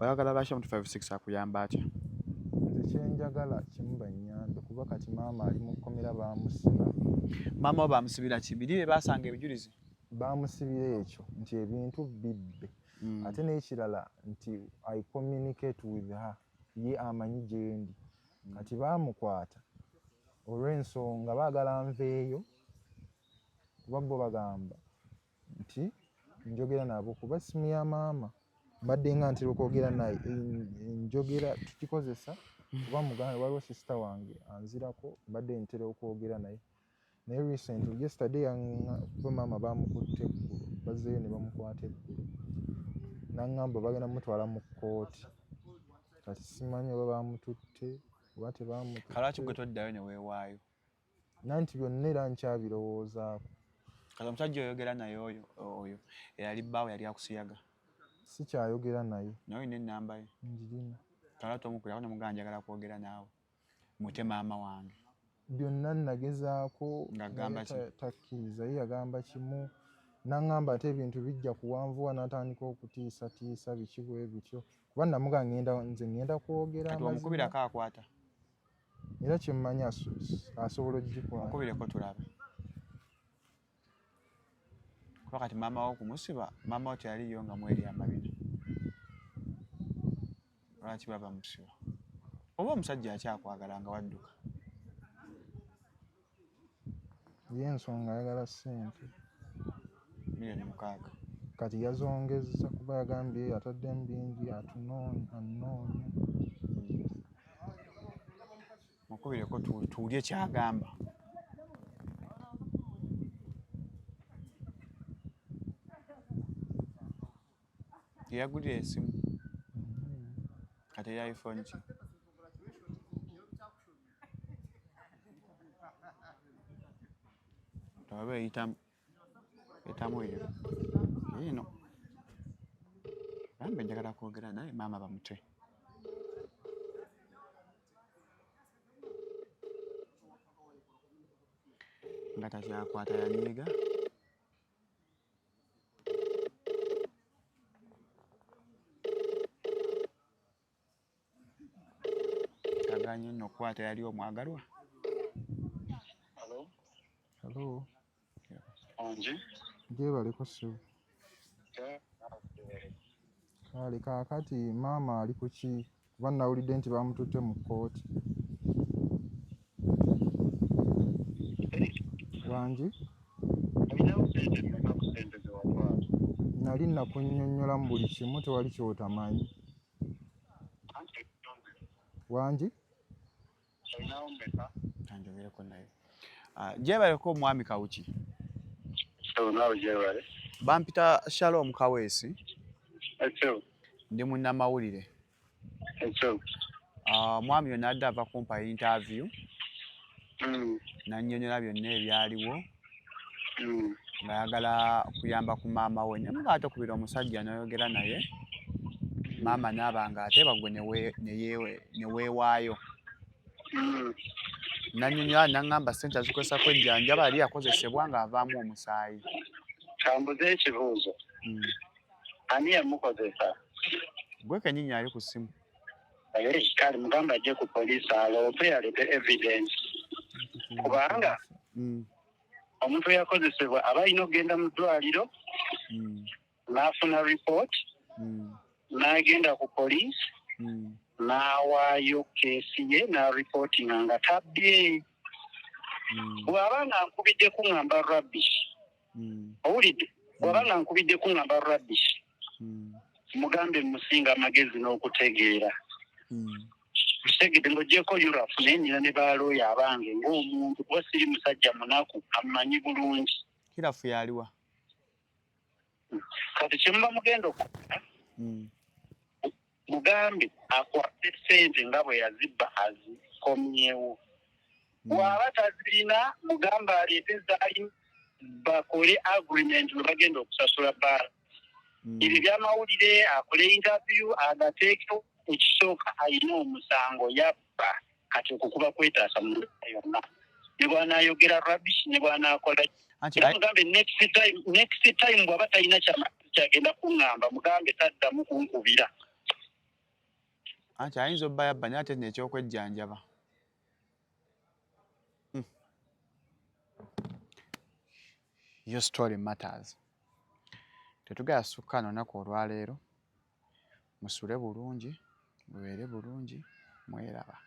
oyagala lwaki omuntu 56 akuyamba atya? Nze kyenjagala kimu, bannyambe, kuba kati maama ali mu kkomera, baamusiba. Maama wo baamusibira ki? Biri bye baasanga ebijulizi? Baamusibira ekyo nti ebintu bibbe. Ate n'ekirala nti I communicate with her, ye amanyi gye ndi. Kati baamukwata olw'ensonga baagala nveeyo, kuba bo bagamba nti njogera nabo, kuba essimu ya maama mbadde nga ntera okwogera naye, njogera tugikozesa, kuba muganda waliwo sister wange anzirako, mbadde ntera okwogera naye. Naye recently, yesterday, kuba maama baamukutte eggulo, bazzeeyo ne bamukwata eggulo, n'aŋŋamba bagenda mutwala mu kkooti. Kati simanyi oba baamututte oba tebamututte. Lwaki gwe toddayo ne weewaayo? Nanti byonna era nkyabirowoozaako. Kati omusajja oyogera naye oyo eyali bbaawe yali akusiyaga? Sikyayogera naye. Naye olina ennamba ye? Ngirina. Kala tomukubirako nomugamba njagala kwogera naawe, mute maama wange? Byonna nagezaako. Ng'agamba ki? Takkiriza. Ye yagamba kimu, n'aŋŋamba ate ebintu bijja kuwanvuwa, n'atandika okutiisatiisa biki bwe bityo, kuba namugamba ngenda, nze ngenda kwogera. Kati omukubirako akwata? Era kyemmanyi asobola ogikwata. Mukubireko tulabe, kuba kati maama wo kumusiba, maama wo teyaliyo nga mweri amabina, lwaki baba musiba? Oba omusajja akyakwagala nga wadduka? Ye ensonga ayagala ssente. Miliyoni 6. Kati yazongezza, kuba yagambye ataddemu bingi, atunoonya, anoonya. Mukubireko tuwulye kyagamba. Yeyagulira esimu kati eya iPhone ki? Oba eyitamu etamu eyo eno, gambe njagala kwogera naye maama bamute. Nga takyakwata, yanyiiga. Aganye nno okukwata, yali omwagalwa. Hello? Hello. Ongi. Gyebaleko ssebo. Kale kaakati maama ali ku ki? Kuba nawulidde nti bamututte mu kkooti. Wangi? Olinawo ssente mmeka ku ssente ze watwala? Nali nakunnyonnyolamu buli kimu, tewali ky'otamanyi. Anti ebitonde. Wangi? Olinawo mmeka? Kanjogereko naye. Ah, gyebaleko omwami Kawuki. Ssebo naawe gyebale. Bampita Shalom Kaweesi. Ssebo. Ndi munnamawulire. Ssebo. Ah, omwami ono adde ava kumpa interview. N'annyonnyola byonna ebyaliwo. Ng'ayagala kuyamba ku maama we. Ne muba ate okubira omusajja n'oyogera naye. Maama n'aba ng'ateeba gwe ne weewaayo. N'annyonnyola n'aŋŋamba ssente azikozesa kwejjanjaba yali yakozesebwa ng'avaamu omusaayi. Kambuze ekibuuzo. Ani yamukozesa? Gwe kennyini ali ku ssimu. Kale mugambe ajje ku poliisi aloope aleete evidence. Kubanga omuntu eyakozesebwa aba alina okugenda mu ddwaliro n'afuna report n'agenda ku poliisi n'awaayo case ye n'aripootinga nga tabbye. Bw'aba nga nkubidde kuŋŋamba rubbish, owulidde? Bw'aba nga nkubidde kuŋŋamba rubbish, mugambe musinga amagezi n'okutegeera. Kitegedde ng'oggyeko Urafu, naye nina ne balooya abange ng'omuntu, kuba siri musajja munaku, amumanyi bulungi. Kirafu yaliwa? Kati kyemuba mugenda okukola, mugambe akwate ssente nga bwe yazibba azikomyewo. Bw'aba tazirina, mugambe aleete zaalina bakole agreement lwe bagenda okusasula baala. Ebyo byamawulire, akole interview agateekewo. Ekisooka, alina omusango, yabba. Kati okwo kuba kwetaasa mu mbeera yonna, ne bw'anaayogera rubbish, ne bw'anaakola. Anti Era mugambe next time bw'aba talina kyamagezi kyagenda kuŋŋamba, mugambe taddamu kunkubira. Anti ayinza obba yabba naye ate nekyokwejjanjaba. Your story matters. Tetugaya sukka lunaku olwaleero. Musule bulungi, mubeere bulungi, mweraba.